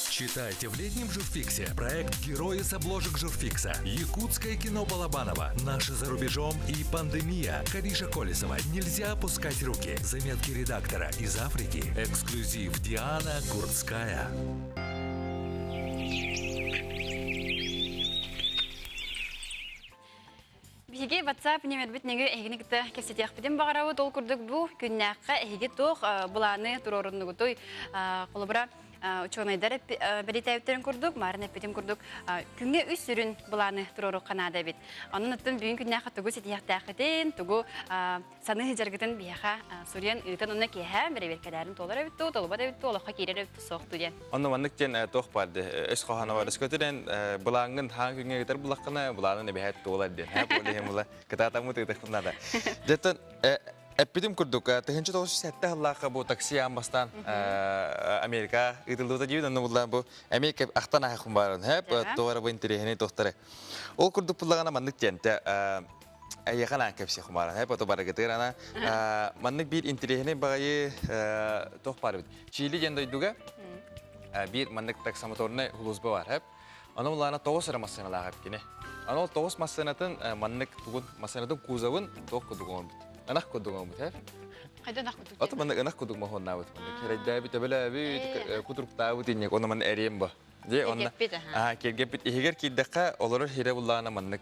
Читайте в летнем журфиксе проект «Герои с обложек журфикса», Якутское кино Балабанова, «Наши за рубежом» и «Пандемия», Кариша Колесова, «Нельзя опускать руки», заметки редактора из Африки, эксклюзив Диана Курцкая. Биһиги WhatsApp нөмербит нөҥүө эһигини кытта кэпсэтиэхпитин баҕарабыт. Ол курдук бу күннээххэ эһиги туох былааны туруоруннугутуй? Холобура, учуонайдар бэлиэтээбиттэрин курдук, маарын эппитим курдук, күҥҥэ үс сүрүн былааны туруоруохха наада эбит. Онон оттон бүгүн күннээххэ тугу ситиһиэхтээххитин, тугу саныы сылдьаргытын биһиэхэ суруйан ыытан уонна киэһэ бэрэбиэркэлээрин туолар эбит дуу, толубат эбит дуу, олоххо киирэр эбит дуу, суох дуу диэн. Онно маннык диэн туох баар дии, өс хоһооно бар. Өскөтүнэн былааҥҥын хаан күҥҥэ ыытар буллаххына, былаанын эбэһээт туолар диэн. Һэ, буол иһин була кытаатаммыт ыытыахпын наада. Дьэттэн эппитим курдук, 1907 сыллаахха бу такси аан бастаан Америка ыытыллыбыта диибин, онно буллаан бу Америка ахтан аахым баарын, һэ, туох эрэ бу интэриэһинэй туохтары. Ол курдук буллаҕына маннык диэн, Эйиэхэ анаан кэпсиэх кумааран, һэ поту барыгытыгар ана маннык биир интэриэһинэй баҕайы туох баар эбит. Чили диэн дойдуга биир маннык таксомоторнай сулууспа бар, һэп. Аны улаана тоҕус эрэ массыыналаах эбит кини. Аны ол тоҕус массыынатын маннык тугун массыынатын кузовын туох курдук оҥорбут. Ынах курдук оҥорбут, һэп. Хайда ынах курдук? Ото маннык ынах курдук моһуоннаабыт маннык. Эрэйдээбит, өбөлөөбүт, кутуруктаабыт инник, ону манна эриэм бо. Дьэ, онно киэргэппит иһигэр киирдэххэ, олорор сирэ буллаҕына маннык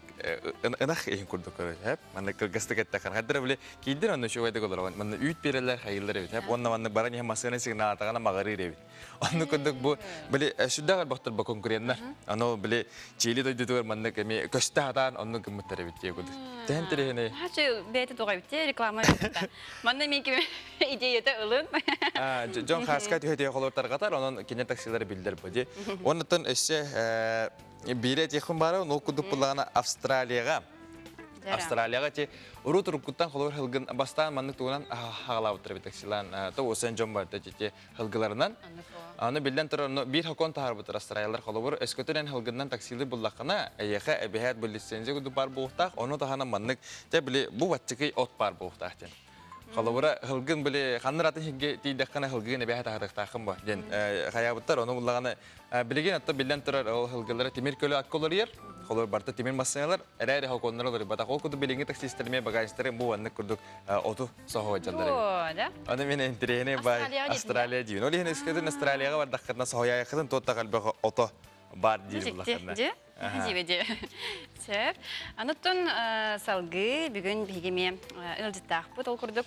ынах иһин курдук көрөр, һэп. Маннык кылгастык эттэххэ, хайдара били киирдин онно үчүгэйдик олороҕун. Манна үүт биэрэллэр, хайыыллар эбит, һэп. Уонна маннык баран иһэн массыына сигналаатаҕына маҕырыыр эбит. Оннук курдук бу били сүрдээх элбэхтэр бу конкуреннар. Аны били Чили дойдутугар маннык эмиэ көстө сатаан оннук гыммыттар эбит диye курдук. Тэһэн тириһини. Хачы бэйэтэ туга эбит реклама Манна мен ким идеята ылын. Дьон хааска түһэ-түһэ холор тарҕатар, онон кине таксилары биллэр бу ди. Оннуттан өссө биире этиэхпин баара, ол курдук буллаҕына Австралияҕа Австралияҕа ти урут уруккуттан холор хылгын бастаан маннык тугунан хаҕалаабыттар эбит таксилаан то уосан дьон барда ти хылгыларынан. Аны биллэн турар, но биир хокон таһаарбыттар Австралиялар холобур өскөтүн эн хылгыннан таксилыы буллаххына, эйиэхэ эбэһээт бу лицензия курдук баар буолуохтаах, ону таһынан маннык дьэ били бу баччыкый от баар буолуохтаах диэн. Холобура, хылгын били ханнар атын сиргэ тиийдэххинэ хылгыгын эбэһэ таһаарыахтааххын бо диэн хайаабыттар. Ону буллаҕына билигин отто биллэн турар ол хылгылара тимир көлө акка уларыйар. Холобур барыта тимир массыыналар эрээри хокуоннара уларыйбатах. Ол курдук билиҥҥи таксистар эмиэ багажтары бу маннык курдук оту соһуодьаллар эбит. Да? Аны мен интэриэһинэй бай Австралия диин. Ол иһин өскөтүн Австралияҕа бардаххытына соһуйаайаххытын туоттах элбэх ото бар диир буллаххына. Дьэ, дьибэ Сөп. Ануттун салгыы бүгүн биһиги эмиэ ыалдьыттаахпыт. Ол курдук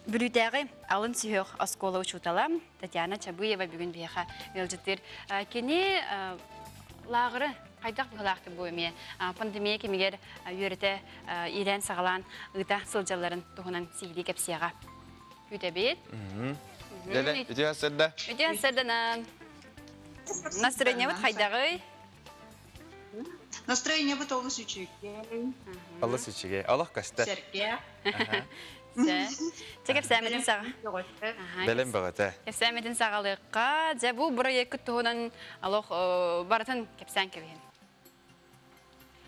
Бүлүүтээҕи алын сүһүөх оскуола учуутала Татьяна Чабыева бүгүн биһиэхэ ыалдьыттыыр. Кини лааҕыры хайдах быһыылаахтык бу эмиэ пандемия кэмигэр үөрэтэ иилээн-саҕалаан ыыта сылдьалларын туһунан сиһилии кэпсиэҕэ. Күүтэбит. Дьэ, үтүө сарсыарда. Үтүө сарсыарданан. Настроениебыт хайдаҕый? Настроениебыт олус үчүгэй. Олус үчүгэй. Олох көстөр. Сэргэх. Чэ, кэпсээммитин саҕа. Бэлэм бөҕөтө. Кэпсээммитин саҕалыахха. Дьэ, бу бырайыаккыт туһунан олох барытын кэпсээн кэбиһин.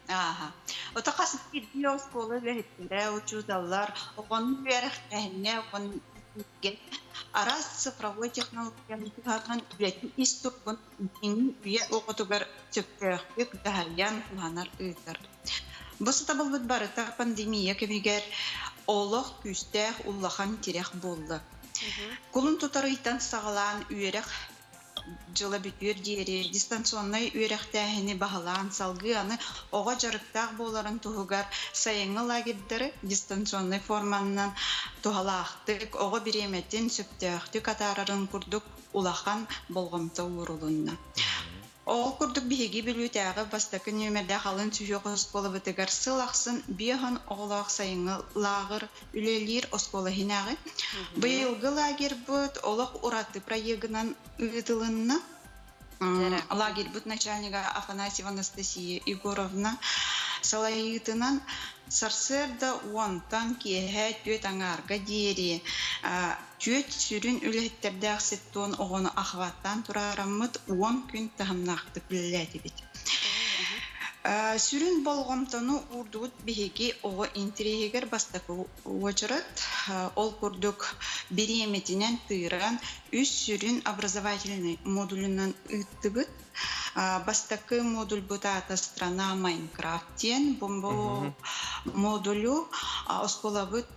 Ааха. Ото хас биирдии оскуола үлэһиттэрэ, учууталлар оҕону үөрэхтээһиҥҥэ, оҕону иитиигэ араас цифровой технологияны туһанан үлэтин ис туругун билиҥҥи үйэ оҕотугар сөптөөхтүк дьаһайан туһанар ыытар. Бу сатабылбыт барыта пандемия кэмигэр олох күүстээх улахан тирэх буолла. Кулун тутар ыйтан саҕалаан үөрэх дьыла бүтүөр диэри дистанционнай үөрэхтээһини баһылаан салгыы аны оҕо дьарыктаах буоларын туһугар сайыҥҥы лагерьдары дистанционнай форманнан туһалаахтык оҕо бириэмэтин сөптөөхтүк атаарарын курдук улахан болҕомто уурулунна. Ол курдук биһиги Бүлүүтээҕи бастакы нүөмэрдээх алын сүһүөх оскуолабытыгар сыл ахсын биэһон оҕолоох сайыҥҥы лааҕыр үлэлиир оскуола иһинээҕи. Быйылгы лагерьбыт олох ураты проегынан ыытылынна. Лагерьбыт начальнига Афанасьева Анастасия Егоровна салайыытынан сарсыарда уонтан киэһэ түөрт аҥаарга диэри түөрт сүрүн үлэһиттэрдээх сеттуон оҕону охваттаан тураараммыт 10 күн таһымнаахтык үлэлээтибит. Сүрүн болҕомтону уурдубут биһиги оҕо интэриэһигэр бастакы уочарат. Ол курдук бириэмэтинэн тыыран үс сүрүн образовательнай модулунан ыыттыбыт. Бастакы модульбут аата «Страна Майнкрафт» диэн. Бу модулю оскуолабыт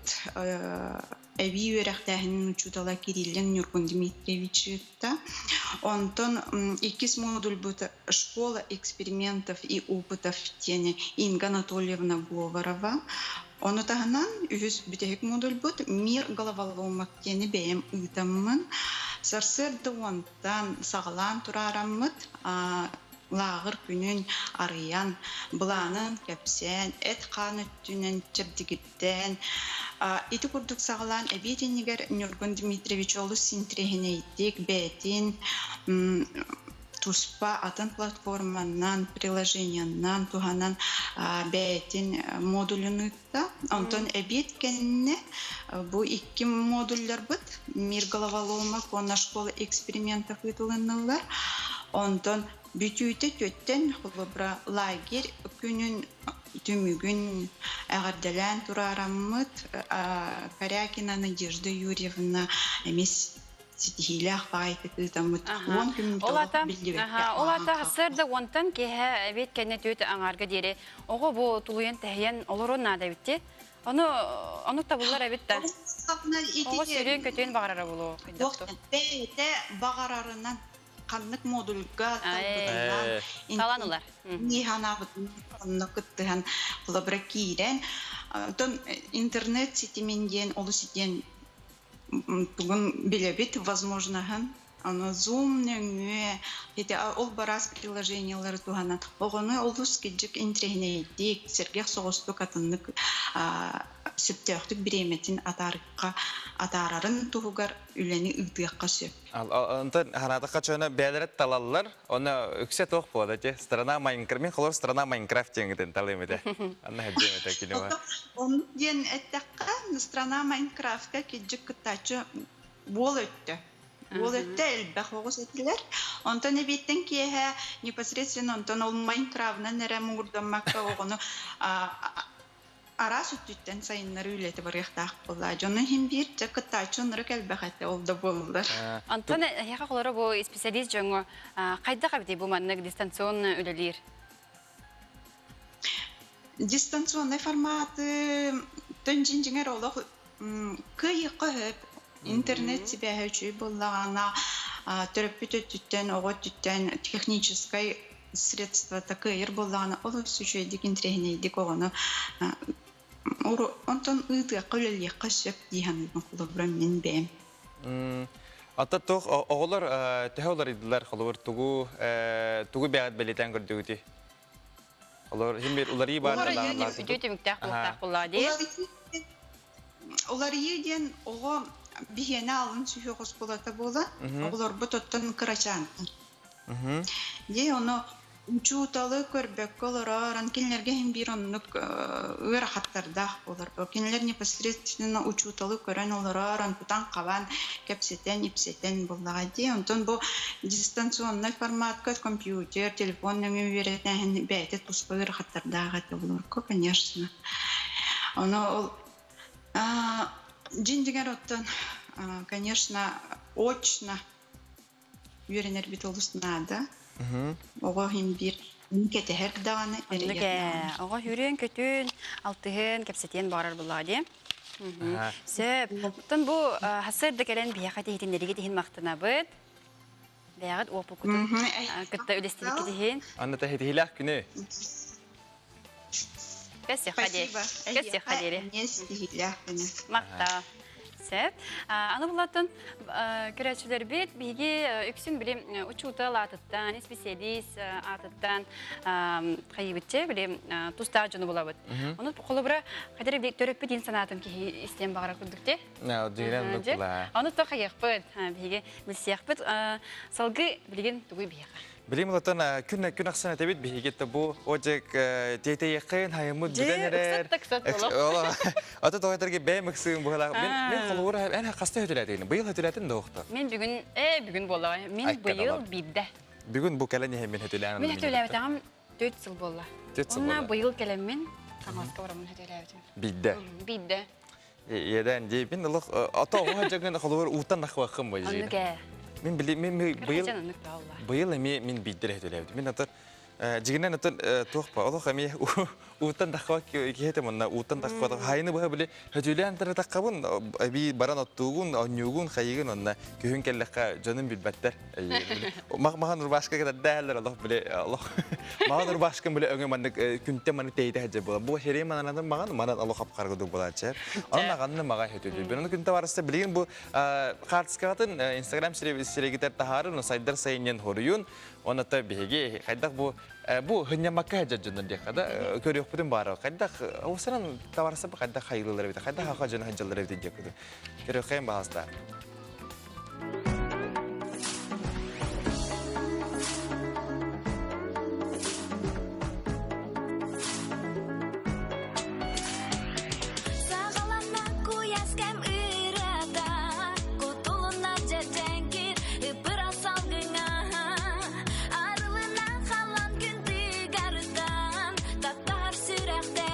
эбии үөрэхтээһинин учуутала Кириллин Ньургун Дмитриевич ыытта. Онтон иккис модульбут «Школа экспериментов и опытов» диэни Инга Анатольевна Говорова. Ону таһынан үһүс бүтэһик модульбут «Мир головоломок» диэни бэйэм ыытаммын сарсыарда уонтан саҕалаан тураараммыт лааҕыр күнүн арыйан, былаанын кэпсээн, эт-хаан өттүнэн чэбдигирдээн, ити курдук саҕалаан эбиэт иннигэр Ньургун Дмитриевич олус интэриэһинэйдик бэйэтин туспа атын платформанан, приложениенан туһанан бэйэтин модулун ыытта. Онтон эбиэт кэннэ бу икки модулларбыт «Мир головоломок» уонна «Школа экспериментов» ыытылыннылар. Онтон бүтүүтэ түөттэн холобура лагерь күнүн түмүгүн эҕэрдэлээн тураараммыт Корякина Надежда Юрьевна эмиэ ситиһиилээх баҕайытык ыытаммыт 10 күн Ол ата, ол ата сарсыарда уонтан киэһэ эбиэт кэннэ түөт аҥаарга диэри оҕо бу тулуйан тэһийэн олоруон наада эбит Ону ону табыллар эбит да. Оҕо сүүрүөн-көтүөн баҕарара буолуо. Бэйэтэ баҕарарынан ханнык модульга талбытынан талан ылар. Ниһанаабытын онно кыттыһан холобура киирэн оттон интернет ситимин диэн олус диэн тугун билэбит возможноһын аны Zoom нөҥүө ити ол бараас приложениелары туһанан оҕону олус кырдьык интэриэһинэйдик сэргэх соҕустук атыннык сөптөөхтүк бириэмэтин атаарыкка атаарарын туһугар үлэни ыытыахха сөп. Онтон ханаатахха чөөнө бэйэлэрэ талаллар, онно үксэ туох буолар эти страна Майнкрафт, мин холор страна Майнкрафт диэҥитин талыам этэ. Анна хэддиэм этэ киноҕа. Оннук диэн эттэххэ, страна Майнкрафтка кырдьык кыттааччы буол өттө. Буол өттө элбэх оҕус этилэр. Онтон эбиэттэн киэһэ непосредственно онтон ол Майнкрафтынан эрэ муҥурдаммакка оҕону араас өттүттэн сайыннарыы үлэтэ барыахтаах буолла. Дьону иһин биир дьэ кыттааччы оннук элбэх этэ ол да буоллар. Онтон эһиэхэ холоро бу исписэлиис дьоҥҥо хайдах эбитий бу маннык дистанционно үлэлиир? Дистанционнай форматы төн дьиҥэр олох кыайыахха сөп. Интернет сибээһэ үчүгэй буоллаҕына төрөппүт өттүттэн, оҕо өттүттэн техническай средствота кыайар буоллаҕына олус үчүгэйдик интэриэһинэйдик оҕону онтон ыытыахха үлэлиэххэ сөп дии саныыбын холобура мин бэйэм. Ата туох оҕолор төһө уларыйдылар холобур тугу тугу бэҕэт бэлиэтээн көрдүгүтүй? Олор хим бир уларыы баар Үтүө түмүктээх буолуохтаах буоллаҕа дии. Уларыйыы диэн оҕо биһиэнэ алын сүһүөх оскуолата буолан, оҕолорбут оттон кырачаантан. Дии ону учууталы көрбөккө олорор, кинилэргэ иһин биир оннук ыарахаттардаах буолар. Кинилэр непосредственно учууталы көрөн олорор, тутан-хабан, кэпсэтэн-ипсэтэн буоллаҕа дии. Онтон бу дистанционнай форматка компьютер, телефон нөҥүө үөрэтээһин бэйэтэ туспа ыарахаттардаах этэ олорго, конечно. Ону ол дьиҥ дьиҥэр оттон, конечно, очно үөрэнэрбит олус наада. Оҕо иһин биир кэтэһэр даҕаны, эрэйэр даҕаны. Оҕо үрүөн-көтүөн, алтыһыан, кэпсэтиэн баҕарар буоллаҕа дии. Сөп. Оттон бу сарсыарда кэлэн биһиэхэ тиһитиннэригит иһин махтанабыт. Бэйэҕит уопуккутун кытта үлэстибиккит иһин. Анна тэһитиһилээх күнү. Спасибо. Махтал. Сөп. Аны булатын көрөөччүлэрбит биһиги үксүн били учуутал аатыттан, исписэлиис аатыттан хайыбытчы били тустаах дьону булабыт. Ону холобура хадыр төрөппүт диэн санаатын киһи истиэн баҕарар курдук те. Ону то хайыахпыт, биһиги билсиэхпит. Салгыы билигин тугуй биһиэхэ? Билим улатан күн күн ахсын этэбит биһиги бу ожек тиэтэйэххин хайыммыт бүтэн эрэр. Ата тоҕойторге бэйэм ыксыым быһалаах. Мен мен холобур эн хаста хөтүлээтигин? Быйыл хөтүлээтин да охто. Мен бүгүн э бүгүн буолла. Мен быйыл биирдэ. Бүгүн бу кэлэн иһэн мен хөтүлээн. Мен хөтүлээбэтэҕим 4 сыл буолла. 4 сыл буолла. Онна быйыл кэлэммин Хаҥаласка бараммын хөтүлээбитим. Биирдэ. Биирдэ. Иэдэн диэбин олох ото оҕо дьагын холобур уутан нахвахым бу Оннук ээ. Мин били мен быйыл быйыл эмиэ мин биирдэр хөтөлөөбүтүм. Мин атын дьигинэн атын туох ба олох эмиэ уутан тахха киһи манна уутан тахха хайыны быһа били хөтөлөөн тары таххабын эби баран оттуугун онньуугун хайыгын онна күһүн кэллэххэ дьонум билбэттэр махан рубашка кэтэрдээллэр олох били олох махан рубашкам били өҥө маннык күнтэн маннык тэйитэ сылдьар буола бу херей мананатын маҕан манан олох хапхарга дук буолааччы онон аҕанны маҕа хөтүлүр ону күнтэ барыста билигин бу хаартыскаҕытын инстаграм сирегитер таһаарын сайдар сайынньан хоруйун онно биһиги хайдах бу бу хынньаммакка сылдьар дьоннор диэххэ да көрүөхпүтүн баара хайдах осанан табарса хайдах хайылылар эбит хайдах хаха дьоно сылдьаллар эбит диэххэ көрүөххэйин баҕаста Саҕаланна куйаас кэм ырыата, кутулунна дьэдьэҥкир ыпыра салгыҥа. Арылына халан күн тыгарытан, таптаһар сүрэхтэр.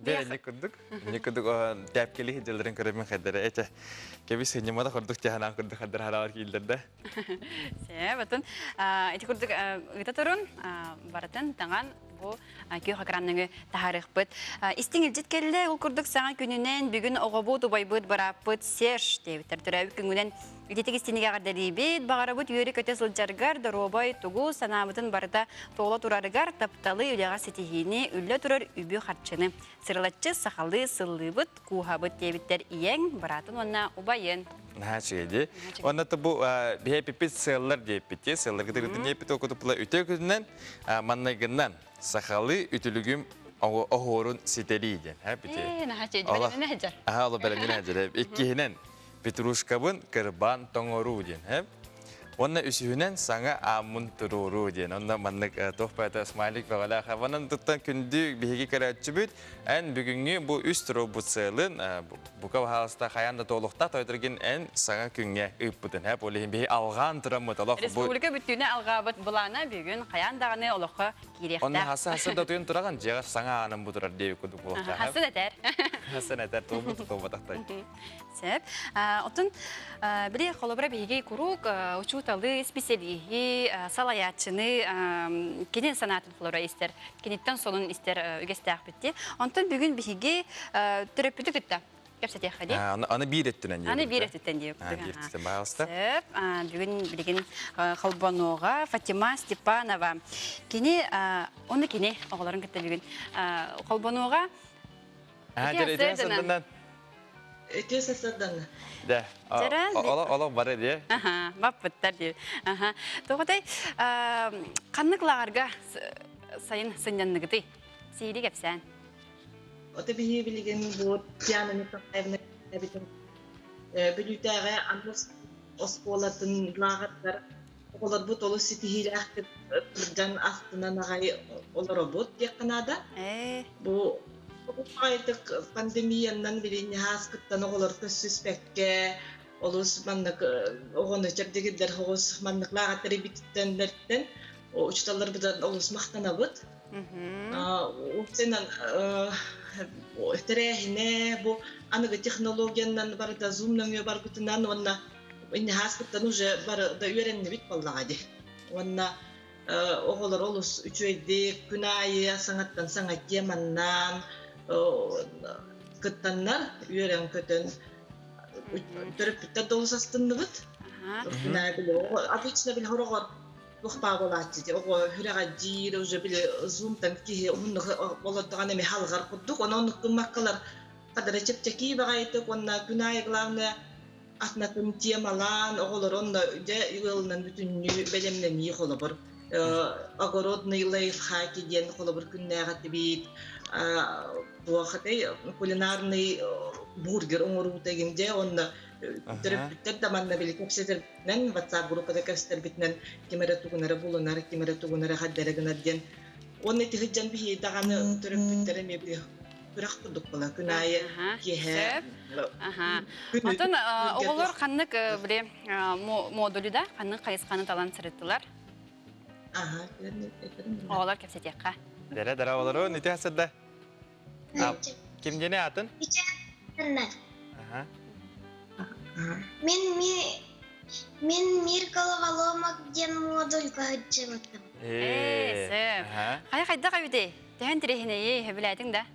Дэ инник курдук. Инник курдук тээпкэли сылдьалларын көрөммүн хайдара этэ. Кэбис сынньаммата курдук тяханаан курдук хаддар хараҕар кииллэр да. Сэ, батын ити курдук ыыта турун барытын таҥан бу күөх экранныгы таһаарыахпыт. Истиҥ илдьит кэллэ, ол курдук саҥа күнүнэн бүгүн оҕобут, убайбыт, бырааппыт Серж диэбиттэр төрөөбүт күҥүнэн Ититик истинигэ эҕэрдэлиибит, баҕарабыт үөрэ-көтө сылдьаргар, доруобай тугу, санаабытын барыта туола турарыгар, тапталы, үлэҕэ ситиһиини, үллэ турар үбү-харчыны. Сырылаччы сахалыы сыллыыбыт, кууһабыт диэбиттэр ийэҥ, быраатын уонна убайын. Наһаа үчүгэй дии. Уонна бу биһэпиппит сыаллар диэппит дии. Сыалларгыт ырытын диэппит окутупла үтүө күнүнэн маннайгыннан сахалыы үтүлүгүм оһуорун ситэрии диэн. Ээ, наһаа үчүгэй. Бэлэмнэнэ сылдьар. Аха, оло бэлэмнэнэ сылдьар. Иккиһинэн Петрушкабын кырбаан тоҥоруу диэн. Э? Уонна үсүһүнэн саҥа ааммын туруоруу диэн. Онно маннык туох баата смайлик бөҕөлөөх. Онон туттан күндү биһиги көрөөччүбүт эн бүгүҥҥү бу үс туруорбут сыалын бука баһаалыста хайаан да туолуохтаах тойтургин эн саҥа күҥҥэ ыыппытын. Э? Ол иһин биһи алҕаан тураммыт олох бу Республика бүттүүнэ алҕаабыт былаана бүгүн хайаан даҕаны олоххо киириэхтээх. Онно хаса-хаса да утуйан тураҕын дьиэҕэр саҥа аанын бу турар диэбит курдук буолуохтаах. Хасын этэр. Хасын этэр туолбут туолбатахтай. Сөп. Оттон били холобура биһиги куруук учууталы, исписэлииһи, салайааччыны кини санаатын холобура истэр, киниттэн сонун истэр үгэстээхпит дии. Онтон бүгүн биһиги төрөппүтү кытта кэпсэтиэххэ дии. Аны биир өттүнэн диэбит. Аны биир өттүттэн диэбит. Биир өттүттэн, пожалуйста. Сөп. Бүгүн билигин холбонуоҕа Фатима Степанова. Кини, оны кини оҕолорун кытта бүгүн холбонуоҕа. Үтүө сарсыарданан. Үтүө сарсыарданна. Дэ. Олох бары дии. Аха, баппыттар дии. Аха. Тоҕотой, ханнык лааҕырга сайын сынньанныгытый? Сиири кэпсээн. Ото биһи билигин бу Диана Николаевна эбитин Бүлүүтээҕи Анус оскуолатын лааҕырдар оҕолорбут олус ситиһиилээхтик сылдьан астынан аҕай олоробут диэххэ наада. Бу аҕайдык пандемиянан билинни ааспыттан оҕолор көрсүспэккэ олус маннык оҕону чэбдигирдэр оҕус маннык лааҕыттар ибититтэннэртэн учууталларбытын олус махтанабыт. Уопсайынан тэрээһинэ бу аныгы технологиянан барыта Zoom нөҥүө барбытынан уонна Инньэһааспыттан уже бары да үөрэннибит буоллаҕа дии. Уонна оҕолор олус үчүгэйдик күн аайы саҥаттан саҥа теманнан кыттаннар үөрэн-көтөн төрөппүттэр да олус астынныбыт. Күн аайы били обычно били хороҕор туох баа буолааччы дии оҕо сүрэҕэлдьиир уже били зумтан киһи уһуннук олордоҕун эмиэ халҕар курдук онон оннук гыммаккалар хадара чэпчэки баҕайытык уонна күн аайы главное атынатын темалаан оҕолору онно дьэ ыалынан бүтүннүү бэлэмнэнии холобур огородный лайфхаки диэн холобур күннээҕи этибит туох этэй кулинарный бургер оҥоруута игин дьэ онно төрөппүттэр да манна били кэпсэтэрбитинэн WhatsApp группада кэпсэтэрбитинэн ким эрэ тугун эрэ булунар ким эрэ тугун эрэ хаддара гынар диэн уонна ити сылдьан биһиги даҕаны төрөппүттэр эмиэ били күрэх курдук була күн аайы киэһэ Онтон оҕолор ханнык били модулю да ханнык хайысханы талан сырыттылар? Оҕолор кэпсэтиэххэ. Дэрэ дара олору нити хасырда. Ким диэни атын? Мин мин мир головоломок диэн модульга сылдьыбытым. Ээ, сөп. Хайа хайдах эбитий? Төһөн тирэһинэйий, сөбүлээтиҥ да?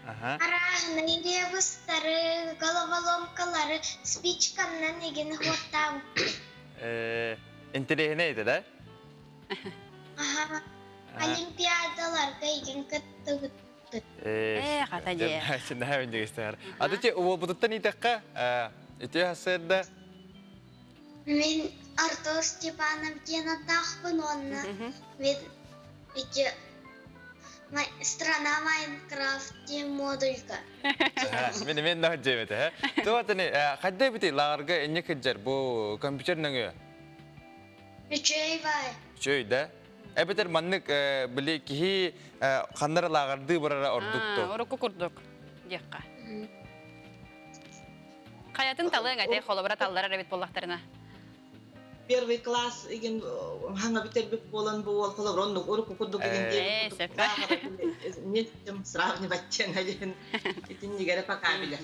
Аха. Арааһынай ребустары, головоломкалары спичканнан игин хуоттаабыппыт. Э, интэриэһинэй этэ да? Аха. Олимпиадаларга игин кыттыбыппыт. Э, хата дьэ. Наһаа үннүгүстэһэр. Аты те уолбутуттан итэххэ, ити хасыарда Мин Артур Степанов диэн атаахпын уонна мин ити страна Майнкрафт диэн модульга. Мин мен наһа дьиэбит э. Туотани хайда бити лааҕырга инне кыджар бу компьютер нөҥүө? Үчүгэй бай. Үчүгэй да? Эбэтэр маннык били киһи ханнара лааҕырдыы барара ордук то. Урукку курдук диэххэ. Хайатын талыаҥ этэй, холобура талларар эбит буоллахтарына. Первый класс игин хаҥа бүтэрбит буолан бу уол холобур оннук урукку курдук игин диэбит курдук не чем сравнивать диэн итиннигэрэ пока билэр.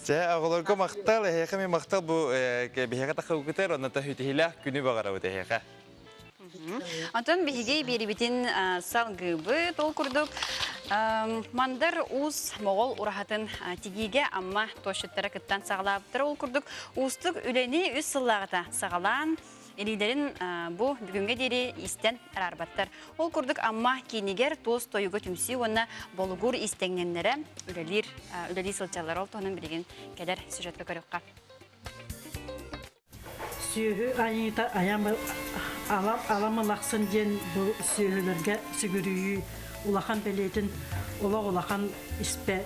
Чэ, оҕолорго махтал, эһиэхэ ми махтал бу биһиэхэ тахыбыкытар, онно тахүтиһилээх күнү баҕарабыт эһиэхэ. Онтон биһиги биэрибитин салгыыбыт. Ол курдук Мандар Уус Моҕол ураһатын тигиигэ Амма туосчуттара кыттан саҕалаабыттара. Ол курдук уустук үлэни үс сыллааҕыта саҕалаан, илиилэрин бу бүгүҥҥэ диэри истэн араарбаттар. Ол курдук Амма киинигэр туос тойуга түмсүү уонна Болугур истэҥнэннэрэ үлэлиир үлэлии сылдьаллар. Ол туһунан билигин кэлэр сюжетка көрүөххэ. Сүөһү айыыта айам аламылахсын диэн бу сүөһүлэргэ сүгүрүйүү улахан бэлиэтин олох улахан испэ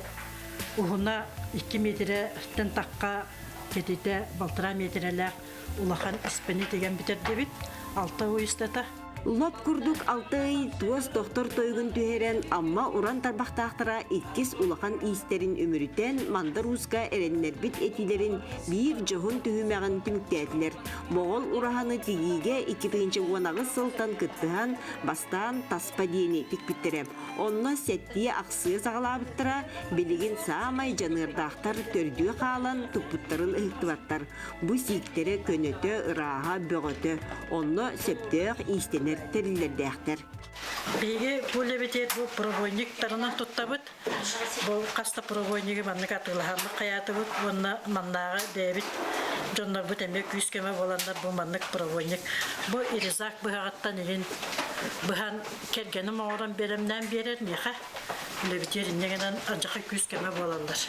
уһуна 2 миэтирэттэн тахха кэтитэ балтараа миэтирэлээх улахан испэни тигэн бүтэрдибит алта ый устата Лоп курдук алта ый туос тохтор тойугун түһэрэн Амма уран тарбахтаахтара иккис улахан иистэрин үмүрүтэн Мандар Ууска эрэннэрбит этиилэрин биир дьоһун түһүмэҕин түмүктээтилэр. Моҕол ураһаны тигиигэ 2018 сылтан кыттыһан бастаан таспа диэни тикпиттэрэ. Онно сэттиэ ахсыа саҕалаабыттара, билигин саамай дьаныардаахтар төрдүө хаалан туппуттарын ыһыктыбаттар. Бу сииктэрэ көнөтө, ырааһа, бөҕөтө. Онно сөптөөх иистэнэр тэриллэрдээхтэр. Биһиги бу үлэбитигэр бу пробойниктарынан туттабыт. Бу хас да пробойнигы маннык атыылаһаммыт хайаатыбыт уонна маннааҕы бэйэбит дьоннорбут эмиэ күүс-көмө буоланнар бу маннык пробойник. Бу резак быһаҕыттан иһин быһан кэргэним оҥорон бэлэмнээн биэрэр миэхэ. Үлэбитигэр инньэ гынан алдьархай күүс-көмө буолаллар.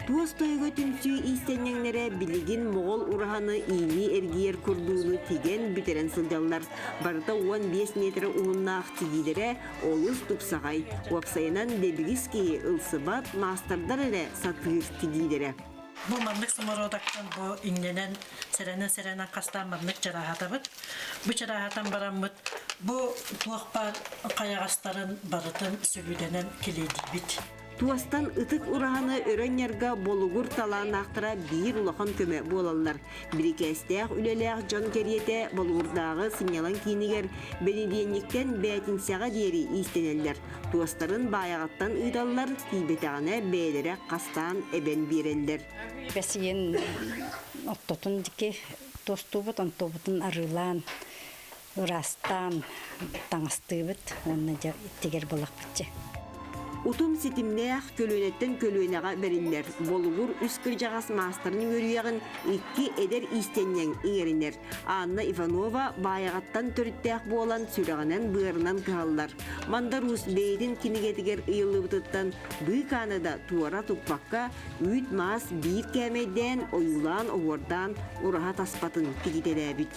Туос тойуга түмсүү иистэнньэҥнэрэ билигин моҕол ураһаны иилии эргийэр курдууну тигэн бүтэрэн сылдьаллар. Барыта 15 миэтэрэ уһуннаах тигиилэрэ олус тупсаҕай. Уопсайынан дэбигис киһи ылсыбат, маастардар эрэ сатыыр тигиилэрэ. Бу маннык самородоктан бу иҥнэнэн сэрэнэн-сэрэнэн хастаан маннык чарааһатабыт. Бу чарааһатан бараммыт бу туох баар хайаҕастарын барытын сүлүүдэнэн килиэйдиибит. Туостан ытык ураһаны өрө анньарга болугур талааннаахтара биир улахан көмө буолаллар. Бирикээстээх үлэлээх дьон кэриэтэ Болугурдааҕы сынньалаҥ киинигэр бэнидиэнньиктэн бээтинсэҕэ диэри иистэнэллэр. Туостарын баайаҕаттан ыыталлар, тиийбэтэҕинэ бэйэлэрэ хастаан эбэн биэрэллэр. Бэсийэн оттотун дики туостуубут, онтуобутун арыылаан, ыраастаан таҥастыыбыт уонна дьэ тигэр буоллахпыт Утум ситимнээх көлүөнэттэн көлүөнэҕэ бэриллэр. Болугур үс кырдьаҕас маастарын үөрүйэҕин икки эдэр иистэнньэҥ иҥэринэр. Анна Иванова Баайаҕаттан төрүттээх буолан сүрэҕинэн-быарынан кыһаллар. Мандар Уус бэйэтин кинигэтигэр ыйыллыбытыттан быыкааны да туора туппакка, үүт-маас биир кээмэйдээн, ойуулаан-оһуордаан ураһа таспатын тигитэлээбит.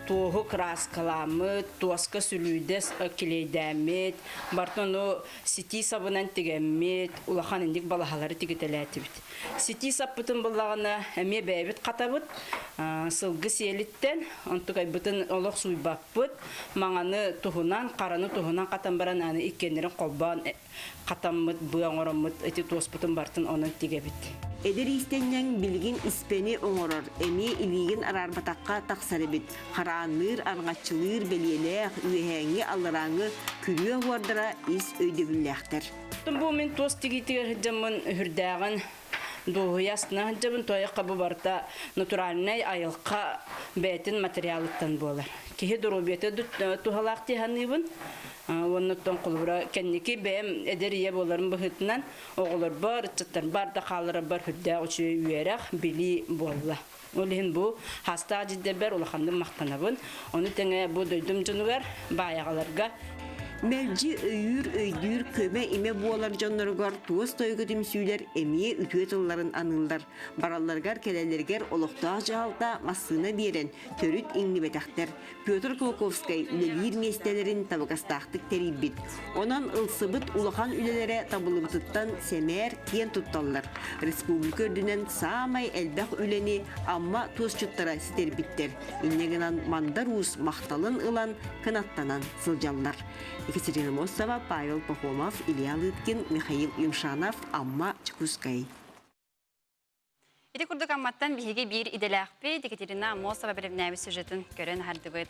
Туоһу кырааскаламмыт, туоска сүлүүдэ килиэйдээммит, барытын ону ситии сабынан тигэммит, улахан инник балаһалары тигитэлээтибит. Ситии саппытын буллаҕына эмиэ бэйэбит хатабыт, сылгы сиэлиттэн, онтукайбытын олох сууйбаппыт, маҥаны туһунан, хараны туһунан хатан баран аны иккиэннэрин холбоон хатаммыт, быа оҥороммут ити туоспутун барытын онон тигэбит. Эдэр иистэнньэҥ билигин испэни оҥорор, эмиэ илиигин араарбатахха тахсар эбит. Хараанныыр, арҕаччылыыр бэлиэлээх, үөһээҥҥи, алларааҥҥы күрүө оһуордара ис өйдөбүллээхтэр. Бу мин туос тигиитигэр сылдьаммын үрдээҕин дуоһуйа астына сылдьабын, туойахха бу барыта натуральнай айылҕа бэйэтин материалыттан буолар. Киһи доруобуйата туһалаах дии саныыбын. Уонна оттон холобура кэнники бэйэм эдэр ийэ буоларым быһыытынан оҕолорбор, ыччаттарбар да хаалларарбар сүрдээх үчүгэй үөрэх, билии буолла. Ол иһин бу хаастаах дьиддэрбэр улаханнык махтанабын. Ону тэҥэ бу дойдум дьонугар, баайаҕаларга Мэлдьи өйүүр, өйдүүр, көмө-имэ буолар дьонноругар туос тойуга түмсүүлэр эмиэ үтүө тылларын аныыллар. Баралларыгар кэлэллэригэр олохтоох дьаһалта массыына биэрэн, төрүт иҥнибэтэхтэр. Петр Кулаковскай үлэлиир миэстэлэрин табыгастаахтык тэрийбит. Онон ылсыбыт улахан үлэлэрэ табыллыбытыттан сэмээр киэн тутталлар. Республика үрдүнэн саамай элбэх үлэни Амма туосчуттара ситэрбиттэр. Инньэ гынан Мандар Уус махталын ылан кынаттанан сылдьаллар. Екатерина Мостова, Павел Пахомов, Илья Лыткин, Михаил Юмшанов, Амма, Чекускай. Ити курдук Амматтан биһиги биир идэлээхпит Екатерина Аммосова бэлэмнээбит сюжетын көрөн аһардыбыт.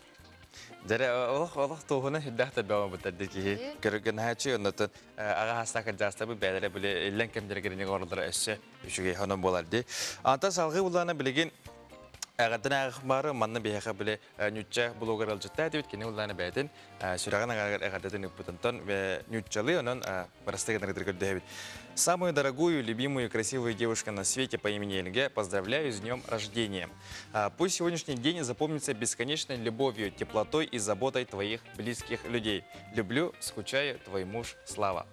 Дьэрэ олох олох туоһуна сүрдээх төрбөҕө бутар ди киһи көргөнһааччы оннотон аҕа хаастаах кырдьаастабы бээлэрэ били иллэн кэмдэригэр оҕолоро өссө үчүгэй хонон буолар ди. Антон салгыы буллаана билигин эҕэрдэн ааҕыах манна биһиэхэ били ньучча блогер ылдьытта этибит кини уллаана бэйэтин сүрэҕин аҥарыгар эҕэрдэтин ыппытынтан ньуччалыы онон бырастыы гынаргытыгар көрдөһөбүт. Самую дорогую, любимую и красивую девушку на свете по имени Эльге поздравляю с днем рождения. Пусть сегодняшний день запомнится бесконечной любовью, теплотой и заботой твоих близких людей. Люблю, скучаю, твой муж Слава.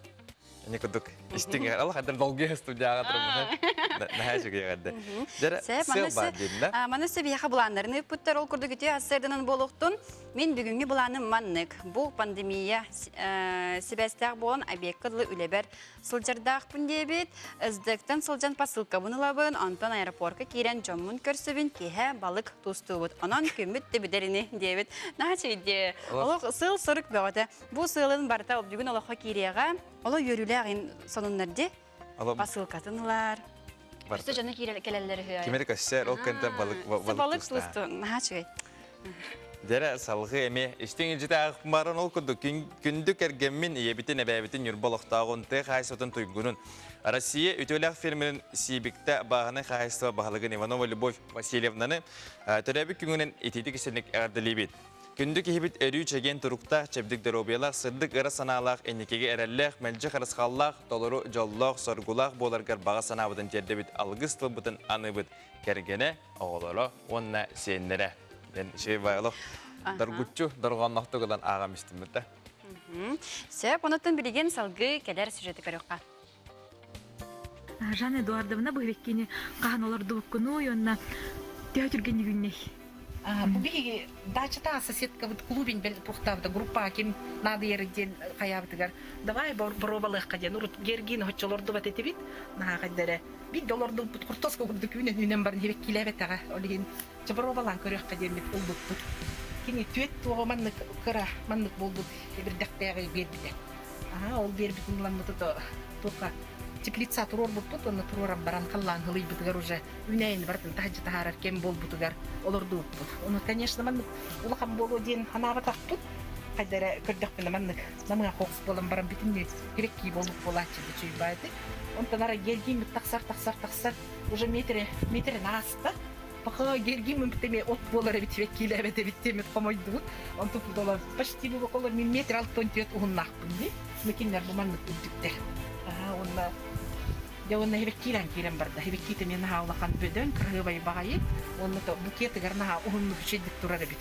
Ини курдук истиҥ алах адар долгуйа студияҕа турбута. Наһаа үчүгэй эҕэрдэ. Дьэрэ сыл баар диэн да. Маны сөбиэхэ былааннарын ыыппыттар ол курдук үтүө ассыырданан буолуохтун. Мин бүгүҥҥү былааным маннык. Бу пандемия сибээстээх буолан объекка дылы үлэбэр сылдьардаахпын диэбит. СДЭКтэн сылдьан посылкабын ылабын, онтон аэропорка киирэн дьоммун көрсөбүн, киэһэ балык туустуубут. Онон күммүт да бүтэрини диэбит. Наһаа үчүгэй Олох сыл-сорук бөҕөтө. Бу сыалын барыта бүгүн олоххо киириэҕэ. Оло үөрүүлээх ин сонуннар ди. Посылкатын ылар. Өссө дьоно киирэ кэлэллэр үһү. Кимери көссөр, ол кэнтэ балык балык туусту. Наһаа үчүгэй. Дьэрэ салгыы эмиэ истиҥ илдьитэ аахпаран ол курдук күндү кэргэммин ийэбитин эбээбитин Ньурба олохтооҕун тыа хаһаайыстыбатын туйгунун Россия үтүөлээх фермерин Сиибиктэ бааһынай хаһаайыстыба баһылыгын Иванова Любовь Васильевнаны төрөөбүт күҥүнэн итиитик истинник эҕэрдэлиибит. Күндү киһибит өрүү чэгиэн туруктаах, чэбдик доруобуйалаах, сырдык ыра санаалаах, инникигэ эрэллээх, мэлдьи харысхаллаах, толору дьоллоох, соргулаах буоларгар баҕа санаабытын тиэрдэбит, алгыс тылбытын аныыбыт. Кэргэнэ, оҕолоро уонна сиэннэрэ. Диэн үчүгэй баай олох доргуччу, дорҕоонноохтук ылан ааҕам истиммит да. Сөп, онуттан билигин салгыы кэлэр сюжеты көрүөххэ. Жанна Эдуардовна быһыыккини хаһан олордубуккунуй уонна төһө түргэнник үүннэй? Бу биһиги дачата соседкабыт клубин бэл туохтаабыта группа ким наадыйар диэн хайаабытыгар давай боруобалыахха диэн урут Гергин оччо олордубат этибит наһаа хайда биирдэ олордубуппут хортуоска курдук үүнэн үүнэн баран хибэккиилээбэтэҕэ ол иһин чэ боруобалаан көрүөххэ диэммит ылбыппыт кини түөт туоҕа маннык кыра маннык буолбут эбирдэхтээҕи биэрбитэ Аһаа, ол биэрбитин ыламмыт ото туохха теплица туруорбуппут уонна туруоран баран халлаан һылыйбытыгар уже үүнээйини барытын таһырдьа таһаарар кэм буолбутугар олордубуппут. Ону, конечно, маннык улахан буолуо диэн санаабатахпыт. Хайда эрэ көрдөхпүнэ маннык намыһах оҕус буолан баран бүтүннүү киреккии буолбут буолааччы чуйбааты. Онтон арай гергииммит тахсар, тахсар, тахсар уже метре, метрин ааста. Пока гергииммит эмиэ от буолар эбит киилээбэт эбит диэммит хомойдубут. Онтон олор почти бу олор мин метр 64 уһуннаахпын дии. Кинилэр бу маннык үрдүктэр. Уонна дьэ уонна хибэккиирэн киирэн барда. Хибэккиитэ эмиэ наһаа улахан бөдөҥ, кыраһыабай баҕайы. Уонна то букетыгар наһаа уһуннук үчүгэйдик турар эбит.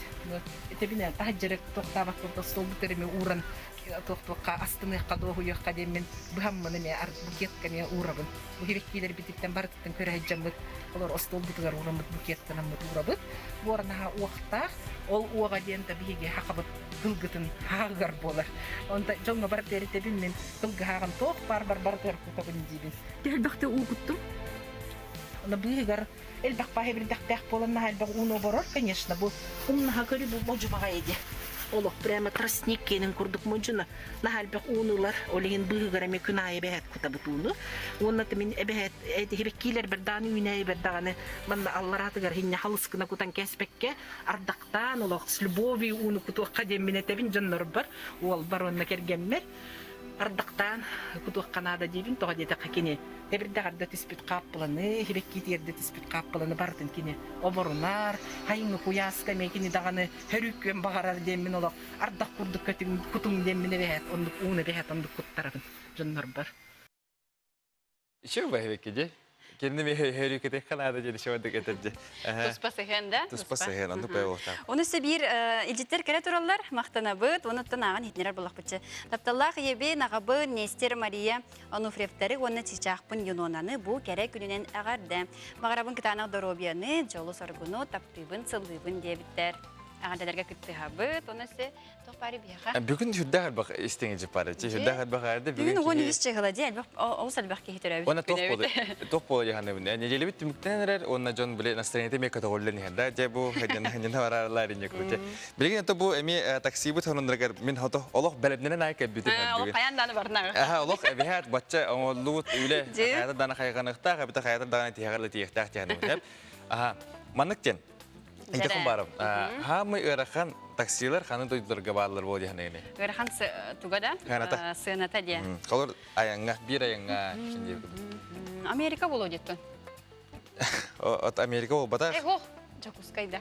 Этэбинэ таһырдьа эрэ туохтаабакка столбут эрэ ууран туох-туохха астыныахха, дуоһуйуохха диэммин быһаммын эмиэ букетка эмиэ уурабын. Бу хибэккиилэрбититтэн барытыттан көрө сылдьаммыт олор остуолбутугар уураммыт букеттанаммыт уурабыт. Буора наһаа уохтаах. Ол уоҕа диэн да биһиги хахабыт тылгытын хааҕыгар буолар. Онто дьоҥҥо барыта эритэбин мин тылгы хааҕын туох баар бар барытыгар кутабын диибин. Элбэхтэ уу куттум. Аны быыһыгар элбэх баһы бирдэхтээх буолан наһаа элбэх ууну оборор, конечно, бу умнаһа көрү бу модьумаҕа иди. Олох прямо тростник киэнин курдук модьуна наһаа элбэх ууну ылар, ол иһин быыһыгар эмиэ күн аайы эбэһээт кутабыт ууну. Уонна мин эбэһээт хибэккиилэрбэр даҕаны үүнээйибэр даҕаны манна аллараатыгар хинньэ халыскына кутан кээспэккэ ардахтаан олох с любовью ууну кутуохха диэммин этэбин дьоннорбор, уолбар уонна кэргэммэр ардахтаан кутуохха наада диибин тоҕо диэтэххэ кини тэбирдэҕэрдэ түспүт хааппыланы хибэккиитигэрдэ түспүт хааппыланы барытын кини оборунар хайыҥҥы куйааска эмиэ кини даҕаны хөрүүккүөн баҕарар диэммин олох ардах курдук кутуҥ диэммин эбэһээт оннук ууну эбэһээт оннук куттарабын дьоннорбор Еще бэһэбэкки дии. Кинини ми хөрүүкэтиэххэ наада диэн еще ордук этэр дии. Туспа сыһыан да? Туспа сыһыан, оннук буолуохтаах. Оны өссө биир илдьиттэр кэлэ тураллар, махтанабыт, онуттан ааҕан иһитиннэрэр буоллахпытчы. Тапталлаах ийэбин, аҕабын, Нестер Мария Онуфриевтары уонна чыычаахпын Юнонаны бу кэрэ күнүнэн эҕэрдэ. Баҕарабын кытаанах доруобуйаны, дьолу-соргуну, таптыыбын, сыллыыбын диэбиттэр. Эҕэрдэлэргэ кыттыһабыт. Онон се туох баары биһиэхэ. Бүгүн сүрдээх элбэх истиҥ ижип баар. Сүрдээх элбэх эрдэ бүгүн Бүгүн 13 чыһыла дии элбэх олус элбэх киһи төрөөбүт. Уонна туох буолу туох буолу дьаһаныбын. Неделебит түмүктэнэн эрэр уонна дьон били настроениета эмиэ көтөҕүллэн иһэр да. Дьэ бу ханна бараарлар инньэ курдук. Билигин это бу эмиэ таксибыт сонуннарыгар мин хото олох бэлэмнэнэн аай кэлбитим. Олох хайаан дааны барна. Аха олох эбиһээт бачча оҥорлубут үлэ хайата дааны хайҕаныхтаах эбитэ хайата дааны тиһэҕэр да тиийиэхтээх диһаныбын. Аха маннык диэн Итихон барым. Хаамый ыарахан таксилар ханы дойдуларга бааллар буол диһаныгыны. Ыарахан туга да? Сыаната диэ. Холор айанга, бир айанга Америка боло деттон. От Америка болбата. Э, ох, Дьокуускайда.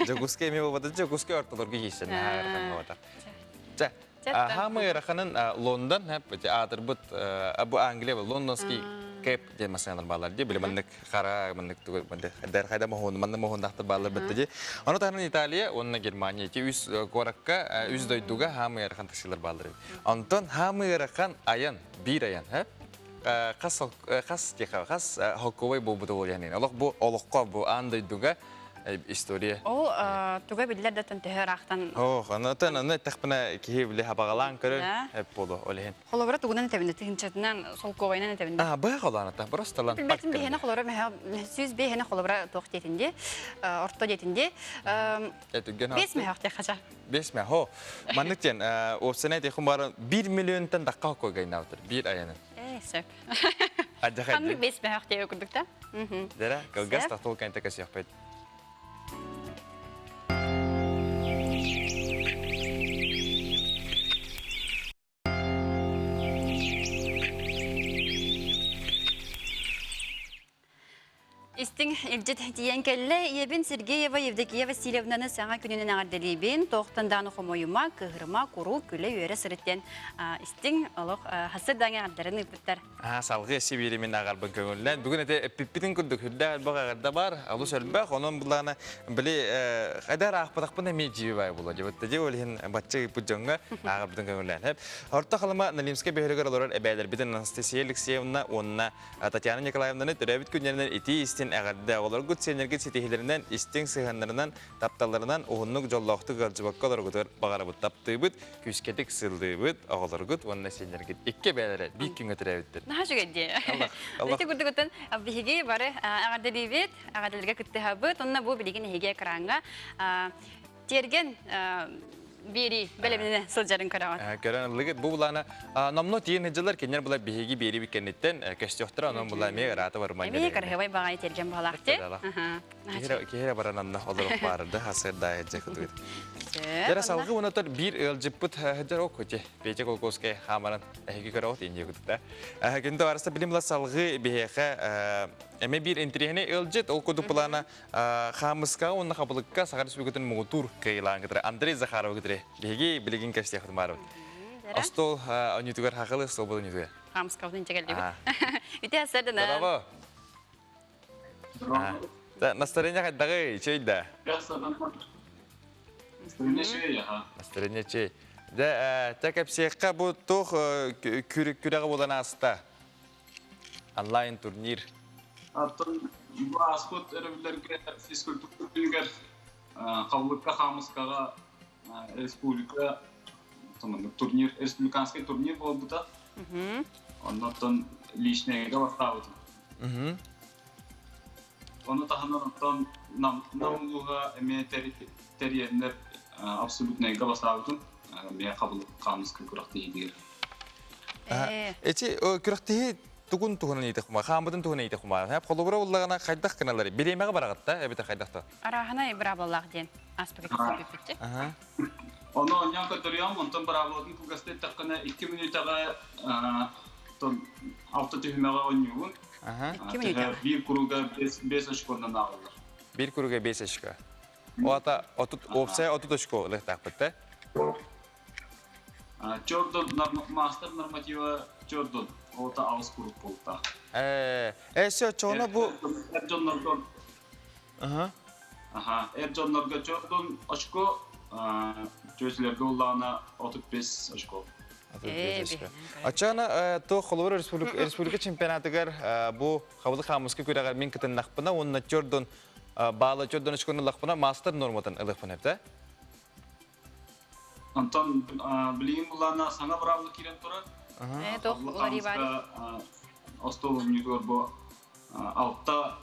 Дьокуускай эми болбата, Дьокуускай ортолорго хийсэн ыарахан болбата. Чэ, хаамый ыараханын Лондон, аатырбыт бу Англия, лондонский кэп диэн массыыналар бааллар дии. Били маннык хара маннык тугу дэр хайда моһуон манна моһуоннаахтар бааллар битте дии. Ону таһынан Италия уонна Германия ити үс куоракка үс дойдуга хаамый ыарахан таксилар бааллар эбит. Онтон хаамый ыарахан айан биир айан хас хас хас холкуобай буолбута буолуо Олох бу олоххо бу аан дойдуга история. Ол туга биллэр да төһө ыраахтан. Ох, анатан аны эттэхпинэ киһи били хабаҕалаан көрөр эп буолуо ол иһин. Холобура тугунан этэбин тыһынчатынан солкуобайынан этэбин. А, быһа холоната, просто лан. Билбэтин биһиэнэ холобура мөһө сүүс биэһэнэ холобура туох диэтин ди, орто диэтин ди. Бес мөһөх диэх хача. Бес мөһө. Маннык диэн, уопсанай тихун бары 1 миллионтан дакка хоккой гайнаабытыр, биир айанын. Э, сөп. Ханнык бес мөһөх диэбэ курдук да? Дера, кылгас тахтол кэнтэ көсүөхпүт. Истиҥ илдьит тиийэн кэллэ. Ийэбин Сергеева Евдокия Васильевнаны саҥа күнүнэн эҕэрдэлиибин. Туохтан даҕаны хомойума, кыһырыма, куруук күлэ-үөрэ сырыттен истиҥ олох хасыр даҥа эҕэрдэрин ыыппыттар. Салгыы Сибиири мин аҕарбын көҥүллээн. Бүгүн эти эппиппитин курдук үрдээх элбэх эҕэрдэ бар, алус элбэх. Онон буллаҕына били хайдар аахпатахпын эмиэ дьиби бай була дьибит. Дьи ол иһин бачча ыыппыт дьоҥҥо ааҕарбытын көҥүллээн. Орто Халыма Налимскай бөһүөлэгэр олорор эбээлэрбитин Анастасия Алексеевна уонна Татьяна Николаевнаны төрөөбүт күннэринэн итии-истин эҕэрдэ, оҕолоргут сиэннэргит ситиһиилэринэн, истиҥ сыһыаннарынан, тапталларынан уһуннук дьоллоохтук ыалдьыбакка олоргутугар баҕарабыт, таптыыбыт, күүскэтик сыллыыбыт, оҕолоргут уонна сиэннэргит икки бэйэлэрэ биир күҥҥэ төрөөбүттэр. Наһаа үчүгэй дии. Ити курдугуттан биһиги бары эҕэрдэлиибит, эҕэрдэлэргэ кыттыһабыт. Онно бу билигин эһиги экраҥҥа Тиэргэн биэрии бэлэмнэнэ сылдьарын көрөҕүт. Көрөн ыллыгыт. Бу булаана номно тиийэн сылдьаллар, кинилэр була биһиги биэрии кэнниттэн көстүөхтэрэ, онон була эмиэ ыраата барыман. Эмиэ кырыһыбай баҕайы тиэргэн баҕалаах ти. Киһи баран анна олорук баарыда хасырда дьэ кытыгыт. Дьэ салгы унатар биир ыалдьыппыт сылдьар оккути. Петя Колковскай хаамаран эһиги көрөҕүт инди кытта. Күн товарыста билим була салгы биһиэхэ эмэ биир интириэһинэй ыалдьыт ол курдук булаана Хаамыска уонна хабылыкка Саха Республикатын муҥутуур кыайыылаан кытары Андрей Захаров кытары биһиги билигин кэпсиэхпит баарбыт. Остуол онньутугар хахылы столбут онньутугар. Хаамыскабытын инчэ кэллибит. Ити асардана. Браво! Настроение хайдаҕый? Чэй да? Настроение чэй, аха. Настроение чэй. Дэ, тэ кэпсиэххэ бу туох күрэҕи буолан ааста? Онлайн турнир. Оттон бу ааспыт өрөбүллэргэ физкультура күнүгэр Халлыкка Хаамыскаҕа республика турнир, республиканский турнир буолбута. Оннуттан личныйга бастаабытым. Ону таһынан оттон Нам улууһа эмиэ тэрийэннэр абсолютнайга бастаабытым. Эмиэ хабылык хаамыска күрэхтэһиитигэр. Эти күрэхтэһии тугун туһунан ыйытык хаамбытын туһунан ыйытык хумаа. Холобура буллаҕына хайдах гыналлар? Бириэмэҕэ бараҕытта эбэтэр хайдах Арааһынай быраабылалаах диэн ааспыт кэпсэппиппит. Ону онньон көрдөрүөм, онтон быраабылатын кылгастыы эттэххинэ, 2 мүнүүтэҕэ алта түһүмэҕи оонньуубун. 2 мүнүүтэҕэ? Биир куруга 5 очконан ааҕыллар. Биир куруга 5 очко. О ата уопсайа 30 очко ылыахтаахпыт да? Чордон мастер норматива чордон ота аҕыс курук буолтаах. Э, эссе чоно бу Эр дьоннорго Аха, эр дьоннорго чордон очко, чүөчүлэргэ уллаана 35 очко. Оччоҕуна туох холобур республика чемпионатыгар бу хабылы хаамыска күрэҕэр мин кытыннахпына уонна чордон. баалы чөрдөн очкону ыллахпына мастер норматын ылыахпын эбитэ. Онтон билигин буллаана саҥа быраабыла киирэн турар. Э, туох уларыы баар? Остуол оонньуутугар бу алта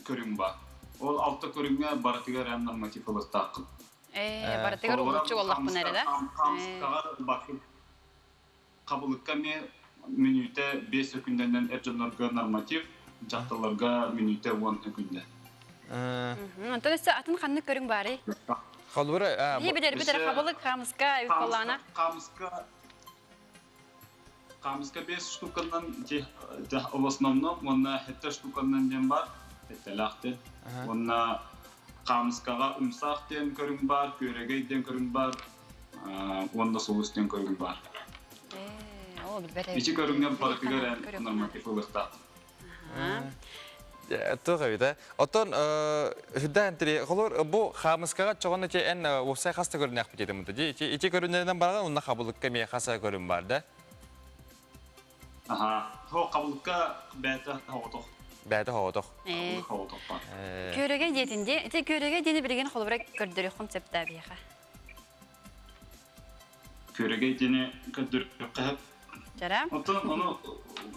көрүҥ баар. Ол алта көрүҥҥэ барытыгар эн норматив ылыахтааххын. Э, барытыгар уһулуччу буоллахпына эрэ да? Хаамыскаҕа Хабылыкка эмиэ мүнүүтэ 5 сөкүндэнэн эр дьоннорго норматив, дьахталларга мүнүүтэ 10 сөкүндэ. Онтон өссө атын ханнык көрүҥ баарый? Холобура, Биһи билэрбит эрэ хабылык, хаамыска, эбит буоллаҕына. Хаамыска Хаамыска 5 штуканан в основном уонна хэттэ штуканан диэн бар, хэттэлээх диэн. Уонна хаамыскаҕа умсаах диэн көрүҥ баар, күөрэгэй диэн көрүҥ баар, уонна сулус диэн көрүҥ баар. Ити көрүҥҥэ барытыгар эн норматив ылыахтаах. Туох эбит э? Оттон үрдээн тири холор бу хаамыскаҕа чоҕон ити эн уопсай хаста көрүнээхпит диэтим ди ити ити көрүнэринэн бараҕын уонна хабылыкка эмиэ хаса көрүн бар да? Аха. Хо хабылыкка бэйэтэ хоҕотох. Бэйэтэ хоҕотох. Хоҕотох бар. Күөрэгэй диэтин ди. Ити күөрэгэй диэни билигин холобура көрдөрүөххүн сөптөө биһиэхэ. Күөрэгэй диэни көрдөрүөххэ сөп. Дьара. Оттон ону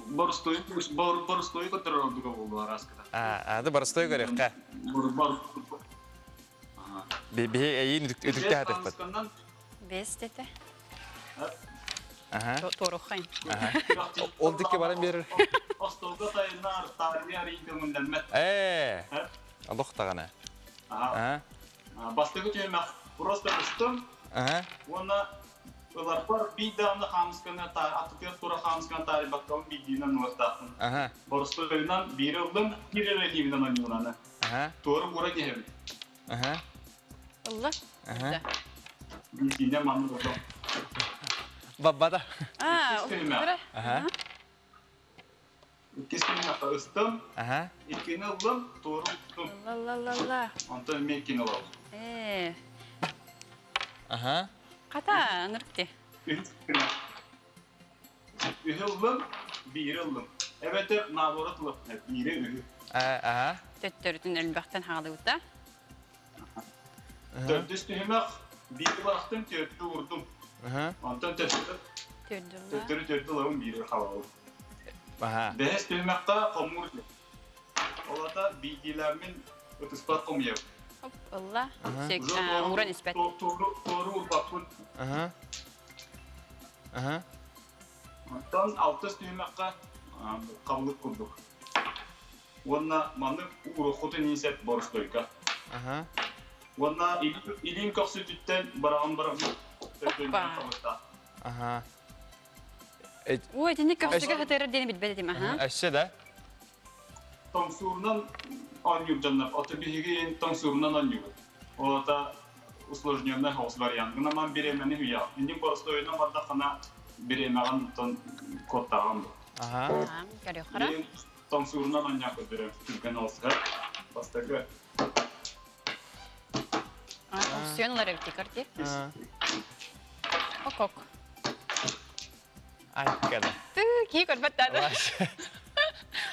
боростуой боростуой көрдөрөр ордуга буолуо арааската. Аа, ады боростуой көрүөххэ. Биһи эйиин үтүктэ хатыхпыт. Бес дете. Туоруххайын. Ол дикке баран берер. Остолго тайынар таарыйа арыйын көҥүллэммэт. Ээ. Олох даҕаны. Аа. Бастакы түһүмэх просто ыстым. Уонна ыларбар биир даҕаны хаамысканы аттытыгар тура хаамысканы таарыйбаккабын биирдиинэн ылыахтаахпын. Боростуойунан биири ыллым, биир эрэ илиибинэн ойууланы. Туора буора түһэбин. Ылла? Биирдиинэн маннык ыллым. Баббата. Аа, Иккис күннэххэ ыстым, иккини ыллым, туору уктум. Ла-ла-ла-ла. Онтон эмиэ иккини ылабын. Ээ. Аха. Хата, ынырыкти. Үһүс күнэ. Үһү ыллым, биири ыллым. Эбэтэр наоборот ылыахпын биири үһү. Аха. Төттөрүтүн элбэхтэн хаалыбыта. Төрдүс түһүмэх биири барахтым, түөртү уурдум. Онтон төттөрү төттөрү төрдү ылабын биири халабын. Бэһис түһүмэххэ хомуур диэн. Ол ата биирдиилээммин ытыспар хомуйабын. Ылла. Ууран испэт. Туору уурбаппын. Онтон алтыс түһүмэххэ хабылык курдук. Уонна маннык ууруккутун иисэт боростуойка. Уонна илиим көхсүтүттэн бараҕын бараммыт төрдүнэн хабыттаах. Аха. Ой, итинник көхсүгэ хатырар диэни билбэт этим, аха. Өссө да? Тоҥсуурунан оонньуур дьоннор, ото биһиги тоҥсуурунан оонньуубут. Ол ата усложненный хаос вариант. Гынаман бириэмэни үйэҕин. Инник боростуойунан бардаххына бириэмэҕин тон куоттаҕын бу. Аха. Көрүөххара. Тоҥсуурунан анньаах көрдөрөр түргэн олсуһар. Бастакы. Сүйэн ылар эбит карти. Окок. Айкада. Тыы, кии көрбөт даада.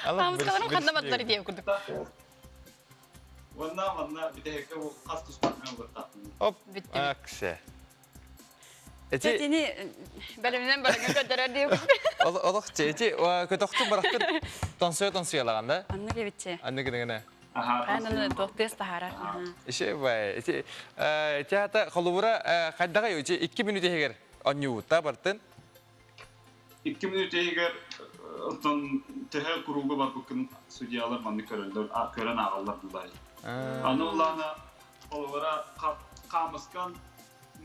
Аамыскаларым ханна бардылар диэн курдук. Уонна манна бүтэһиккэ бу хас түспүтүнэн ылыахтаахпын. Оп, аксе. Эти Итини бэлэминэн барыгын көрдөрөр диэбит. Олох эти көтөхтүк барахтыр тонсуя тонсуялаган да? Анны дебитчи. Анны гына Аны туох тыас таһаарар. Иши бай. Эти эти хата холубура хайдаҕай ити 2 мүнүүт иһигэр онньуутта бартын. 2 мүнүүт иһигэр оттон төһө курууга барбыккын судьялар маннык көрөллөр, көрөн ааҕаллар булай. Аны улаана холобура хаамыскан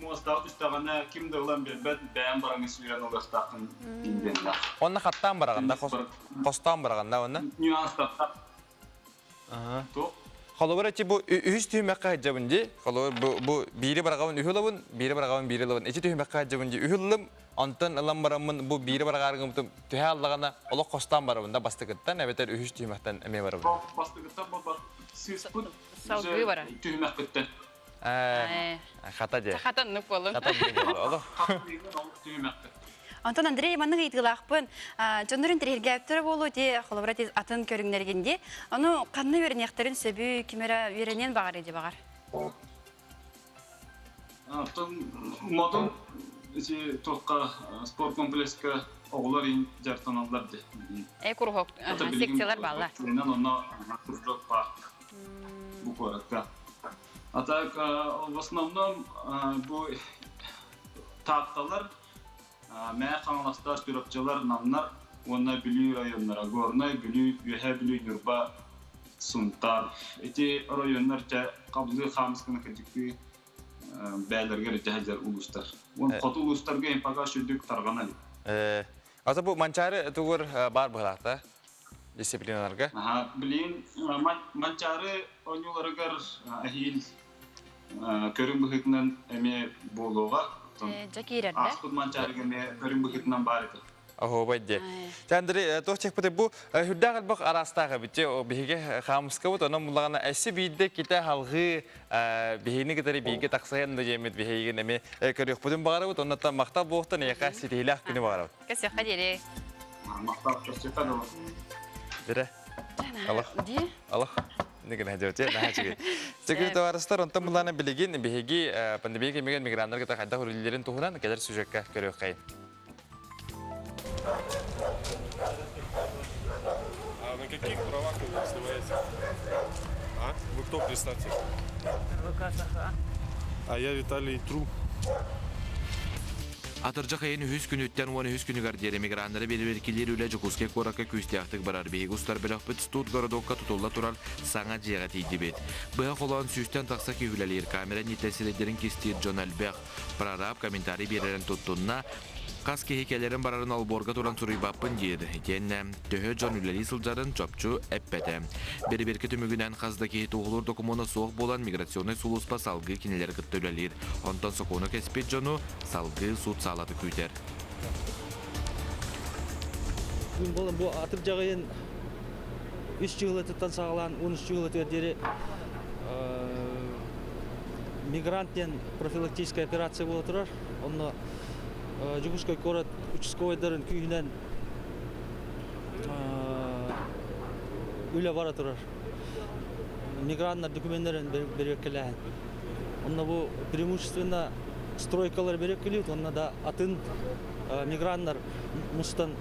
муостаҕа түстэҕинэ ким да ылан биэрбэт, бэйэм бараҥы сүүрэн ылыахтааххын диэннээх. Онно хаттаан бараҕын да, хостоон бараҕын да онно? Нюанстартан. Туох? Холобур, эти бу үһүс түһүмэххэ сылдьабын дии. Холобур, бу, бу биири бараҕабын үһү ылабын, биири бараҕабын биири ылабын. Ити түһүмэххэ сылдьабын дии. Үһү ыллым, онтон ылан бараммын бу биири бараҕааргыммытым түһэ аллаҕына олох хостоон барабын да бастакыттан эбэтэр үһүс түһүмэхтэн эмиэ барабын. Бастакыттан буолбат сыыспыт Салгыы барар. түһүмэхпиттэн. Хата дьэ. Хата оннук буолун. Хата оннук буолун. Олох. Түһүмэхпит. Онтон Андрей маннык ыйытыылаахпын. Дьоннор интэриэһиргээбиттэрэ буолуо дии, холобура атын көрүҥнэргин дии. Ону ханна үөрэниэхтэрин сөбүй, ким эрэ үөрэниэн баҕар дии баҕар. Оттон Модун ити туохха спорт комплекска оҕолор дьарыктаналлар дии. Э куруһуок секциялар бааллар. Онно кружок баар бу куоракка. А так в основном бу Таатталар, Мэҥэ Хаҥаластар, Чурапчылар, Намнар уонна Бүлүү районнара Горнай, Бүлүү, Үөһээ Бүлүү, Ньурба, Сунтаар. Ити оройуоннар дьэ хабылыы хаамысканы кырдьыктыы бээлэригэр илдьэ сылдьар улуустар. Уон хоту улуустарга пока сүрдүк тарҕана илик. Ата бу Манчаары тугур баар быһалаахта дисциплиналарга? Аха, билигин Манчаары оонньууларыгар эһиил көрүҥ быһыытынан эмиэ буолуоҕа. Дьэ киирэр да? Ааспыт Манчаарыга эмиэ көрүҥ быһыытынан баар этэ. Оһуобай диэ. Андрей, туох чекпыты бу үрдээх элбэх араастаах эбит биһиги хаамыскабыт онон буллаҕына эссе биирдэ китэ халҕыы биһигини кытары бииргэ тахсыһан да диэммит биһигин эми көрүөхпүтүн баҕарабыт оннуттан махтал буолуохтан эйиэхэ ситиһиилээх күнү баҕарабыт. Көсүөххэ диэри. Махтал көсүөххэ дылы. Дирэ. Алах. Алах. Нигин хадьыты наһаа үчүгэй. Чекү товарыстар онтон буллаана билигин биһиги пандемия кэмигэр миграннар кытта хайдах үлэлиирин туһунан кэлэр сюжекка көрүөххэйин. А на каких правах вы снимаете? А? Вы кто, представьте? А я Виталий Тру. Атырдьах ыйын үһүс күнүттэн 13 күнүгэр диэри миграннары бэрэбиэркэлиир үлэ Дьокуускай куоракка күүстээхтик барар. Биһиги устар бөлөхпүт студгородокка тутулла турар саҥа дьиэҕэ тиийдибит. Быһа холоон сүүстэн тахса киһи үлэлиир, камера инниттэн сирэйдэрин кистиир дьон элбэх. Прораб комментарий биэрэрин туттунна, Хас киһи кэлэрин-барарын олбуорга туран суруйбаппын диир, итиэннэ төһө дьон үлэлии сылдьарын чопчу эппэтэ. Бэрэбиэркэ түмүгүнэн хас да киһи туоһулуур докумуона суох буолан миграционнай сулууспа салгыы кинилэри кытта үлэлиир. Онтон сокуону кэспит дьону салгыы суут саалата күүтэр. Күн буолан бу атырдьах ыйын үс чыһылатыттан саҕалаан 13 чыһылатыгар диэри мигрант диэн профилактическая операция буола турар. Онно Дьокуускай куорат участковайдарын күүһүнэн үлэ бара турар. Миграннар докуменнарын бэрэбиэркэлээһин. Онно бу преимущественно стройкалар бэрэбиэркэлиир, онно да атын миграннар мустан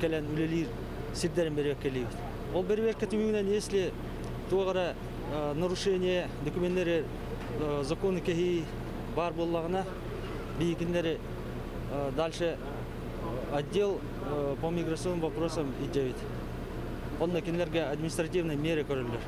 кэлэн үлэлиир сирдэрин бэрэбиэркэлиибит. Ол бэрэбиэркэ түмүгүнэн, если туох эрэ нарушение докуменнары законы кэһии баар буоллаҕына, биһигиннэри дальше отдел по миграционным вопросам илдьэбит. Онно кинилэргэ административный меры көрөллөр.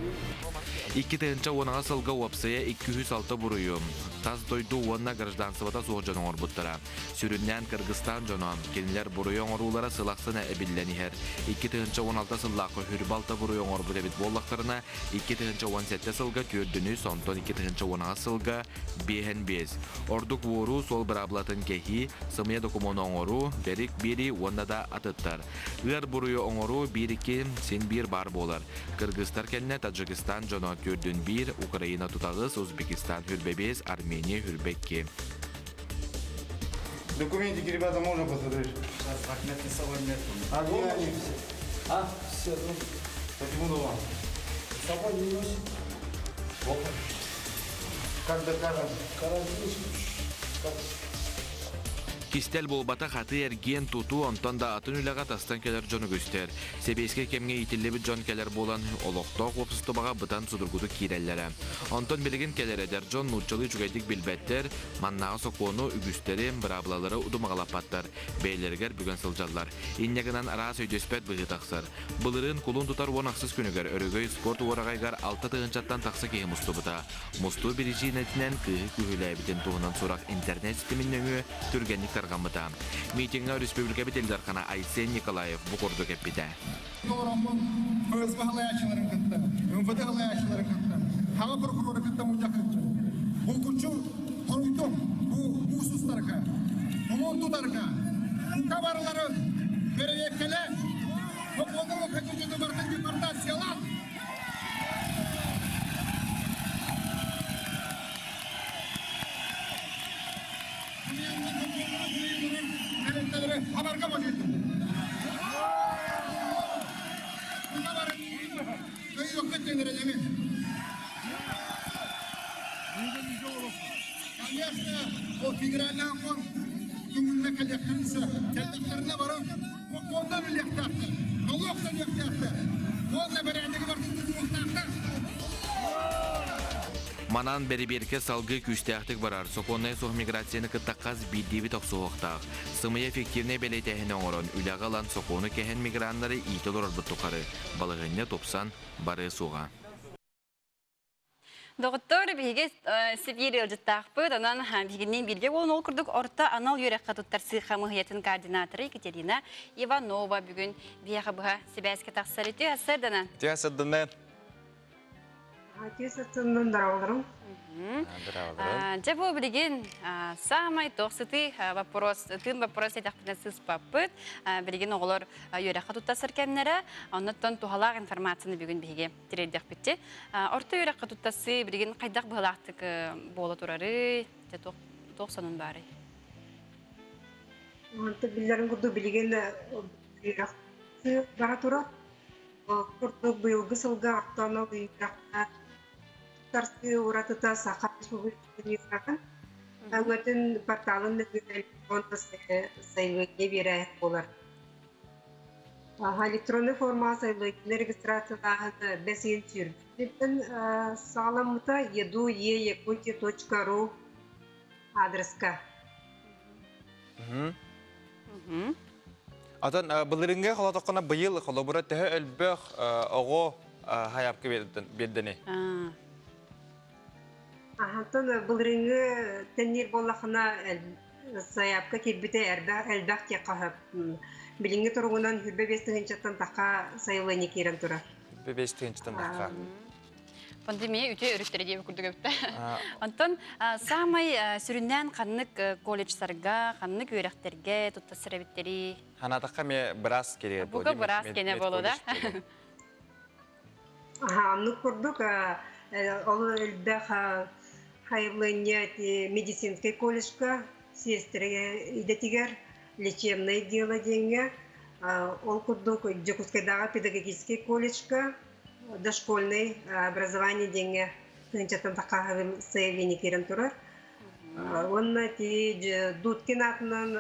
2010 сылга уопсайа 206 буруйу тас дойду уонна гражданствота суох дьон оҥорбуттара. Сүрүннээн Кыргызстан дьоно. Кинилэр буруйу оҥоруулара сыл ахсын эбиллэн иһэр. 2016 сыллаахха хүрбэ алта буруйу оҥорбут эбит буоллахтарына, 2017 сылга түөрдүнүс, онтон 2018 сылга биэһэн биэс. Ордук уоруу, суол быраабылатын кэһии, сымыйа докумуону оҥоруу, бэрик биэрии уонна да атыттар. Ыар буруйу оҥоруу биир-икки син биир баар буолар. Кыргызстар кэннэ Таджикистан дьоно төрдүн биир, Украина тутаҕыс, Узбекистан хүрбэ биэс, Армения хүрбэ икки. Документики, ребята, можно посмотреть? Сейчас Ахмед с собой нет. А где они? А? Все, ну. Почему дома? С собой не носит. Плохо. Как докажем? Карантин. Как? Кистэл буолбатах атыы-эргиэн тутуу онтон да атын үлэҕэ тастан кэлэр дьон үгүстэр. Сэбиэскэй кэмҥэ иитиллибит дьон кэлэр буолан, олохтоох уопсастыбаҕа быдан судургутук киирэллэрэ. Онтон билигин кэлэр эдэр дьон нууччалыы үчүгэйдик билбэттэр, маннааҕы сокуону, үгүстэри, быраабылалары удумаҕалаппаттар, бэйэлэригэр бүгэн сылдьаллар. Инньэ гынан араас өйдөспөт быһыы тахсар. Былырыын кулун тутар 18 күнүгэр Өрөгөй спорт уораҕайыгар 6 тыһыынчаттан тахса киһи мустубута. Мустуу биричиинэтинэн кыыһы күүһүлээбитин туһунан сурах интернет ситимин нөҥүө түргэнник тарҕаммыта. Митиҥҥэ өрөспүүбүлүкэбит Ил Дархана Айсен Николаев бу курдук эппитэ. Тороммун ФСБ халайааччыларын кытта, МВД халайааччыларын кытта, хаҥа прокурору кытта мунньах ыыттым. Булгуччу хоруйдум бу уусустарга, кулун тутарга, бука барыларын бэрэбиэркэлээн, сокуону хоту барытын депортациялаан Америка модьуйдум. Конечно, ол федеральный фонд көҥүллэ кэлиэхтэрин сөп. Кэллэхтэринэ баран онно үлэлиэхтээхтэр, нолуок төлүөхтээхтэр, уонна бэрээдэги барытын тутуһуохтаахтар. Манан бэрэбиэркэ салгыы күүстээхтик барар, сокуоннай суох миграцияны кытта хас биирдиибит охсуһуохтаах. Сымыйа эффективнэй бэлиэтээһини оҥорон, үлэҕэ ылан сокуону кэһэн миграннары иитэ олорорбут тухары балаһыанньа тупсан барыа суоҕа. Доҕоттор, биһиги сибиир ыалдьыттаахпыт, онон биһигинниин бииргэ буолан ол курдук орто анал үөрэххэ туттарсыы хамыыһыйатын координатора Екатерина Иванова бүгүн биһиэхэ быһа сибээскэ тахсар. Үтүө сарсыарданан. Үтүө сарсыарданан. Үтүө сарсыарданан дороголорум. Дьэ бу билигин саамай туох сытыы вопрос, тыын вопрос этэхпинэ сыыспаппыт. Билигин оҕолор үөрэххэ туттарсар кэмнэрэ, оннуттан туһалаах информацияны бүгүн биһиги тириэрдэхпитти. Орто үөрэххэ туттарсыы билигин хайдах быһыылаахтык буола турарый? Дьэ туох туох сонун баарый? Онто биллэрин курдук билигин үөрэх бара турар. Курдук быйылгы сылга орто анал үөрэххэ туттарсыы уратыта Саха Республикатын үөрэҕин өҥөтүн порталын нөҥүө электронно сайылыгга биэрээһин буолар. Электроннай формаҕа сайылыгы регистрациялааһын бэс ыйын сүүрбүтүттэн саҕаламмыта еду е якутия.ру адреска. Атын былырыҥҥы холотоххуна быйыл холобура төһө өлбөх оҕо хайапка биэрдэни? Ахантан былырыҥҥы тэнниир буоллахына сайаапка киирбитэ элбэх диэххэ сөп. Билиҥҥи туругунан 25 тыһыынчаттан тахха сайылыанньа киирэн турар. 25 тыһыынчаттан тахха. Пандемия үтүө өрүттэрэ диэбит курдук эбит. Онтон саамай сүрүннээн ханнык колледжтарга, ханнык үөрэхтэргэ туттарсар эбиттэрий? Ханаатахха эмиэ быраас кириэ Бука быраас кэнэ буолуо да? Оннук курдук ол элбэх хайылыанньа медицинскэй колледжка сиэстэрэ идэтигэр лечебное дело диэҥҥэ ол курдук Дьокуускайдааҕы педагогическай колледжка дошкольный образование диэҥҥэ тыһыынчаттан таххааһын заявление киирэн турар. Уонна ити Дудкин аатынан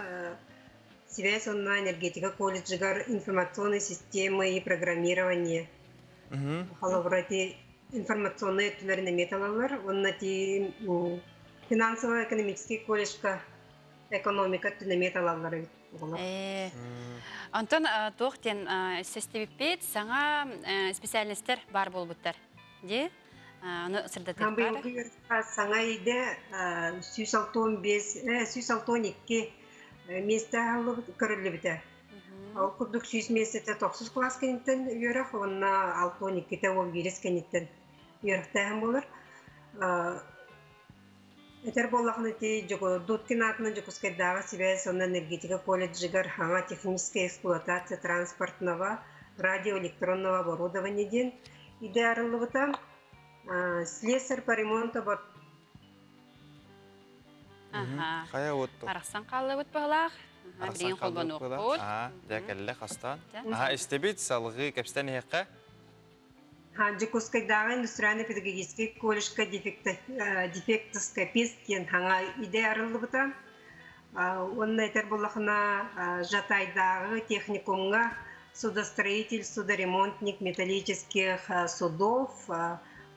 Связь уонна энергетика колледжыгар информационные системы и программирование холобура ити информационнай өттүлэрин эмиэ талаллар. Уонна ити финансово-экономический колледжка экономика өттүн эмиэ талаллар эбит оҕолор. Онтон туох диэн сестибиппит саҥа специальностар баар буолбуттар дии. Ону сырдатыахпар. Быйылгы саҥа идэ 165 162 миэстэ көрүллүбүтэ. Ол курдук 100 миэстэтэ тохсус кылаас кэнниттэн үөрэх уонна 62-тэ 11 кэнниттэн үөрэхтээһин буолар. Этэр буоллахына ити Дудкин аатынан Дьокуускайдааҕы сибээс уонна энергетика колледжыгар саҥа техническая эксплуатация транспортного радиоэлектронного оборудования диэн идэ арыллыбыта. Слесарь по ремонту Хайа вот Арахсан хааллыбыт быһылаах. Билигин холбонуохпут. Дьэ кэллэ хастаан. Аха истэбит салгыы кэпсэтэн иһиэххэ. Дьокуускайдааҕы индустриально-педагогическай колледжка дефектоскопист диэн саҥа идэ арыллыбыта. Уонна этэр буоллахына Жатайдааҕы техникумҥа судостроитель, судоремонтник металлических судов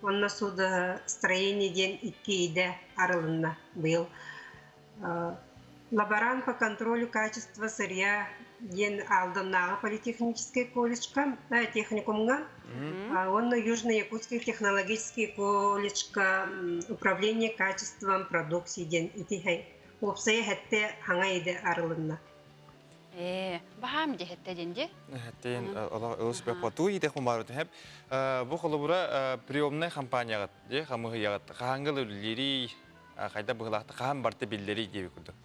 уонна судостроение диэн икки идэ арылынна быйыл. Лаборант по контролю качества сырья диэн Алданнааҕы политехническай колледжка, техникумҥа уонна Южно-Якутский технологический колледжка управление качеством продукции диэн ити уопсайа хэттэ хаҥа идэ арылынна. Ээ, баһаам диэхэтте диэн дии. Эттин олус бэппатуу иитэ хумаарытын хэп. Бу холобура приемнай компанияҕыт дии хамыһыйаҕыт хаһангыл үлэлиирий хайда быһылаахта хаһан барты биллэрий диэби курдук.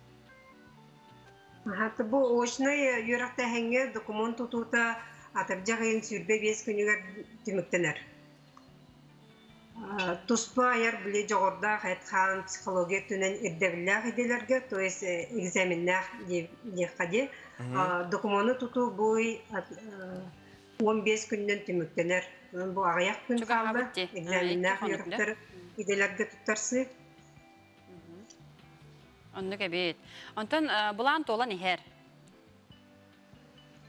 Бу очнай үөрэхтээһиҥҥэ докумуон тутуута атырдьах ыйын 25 күнүгэр түмүктэнэр. Туспа айар били дьоҕурдаах эт-хаан психология өттүнэн ирдэбиллээх идэлэргэ, то есть экзаменнаах диэххэ дии. Докумуону тутуу бу ый 15 күнүнэн түмүктэнэр. Бу аҕыйах күн хаалла. Экзаменнаах үөрэхтэр идэлэргэ туттарсыы. Оннук эбит. Онтон былаан туолан иһэр.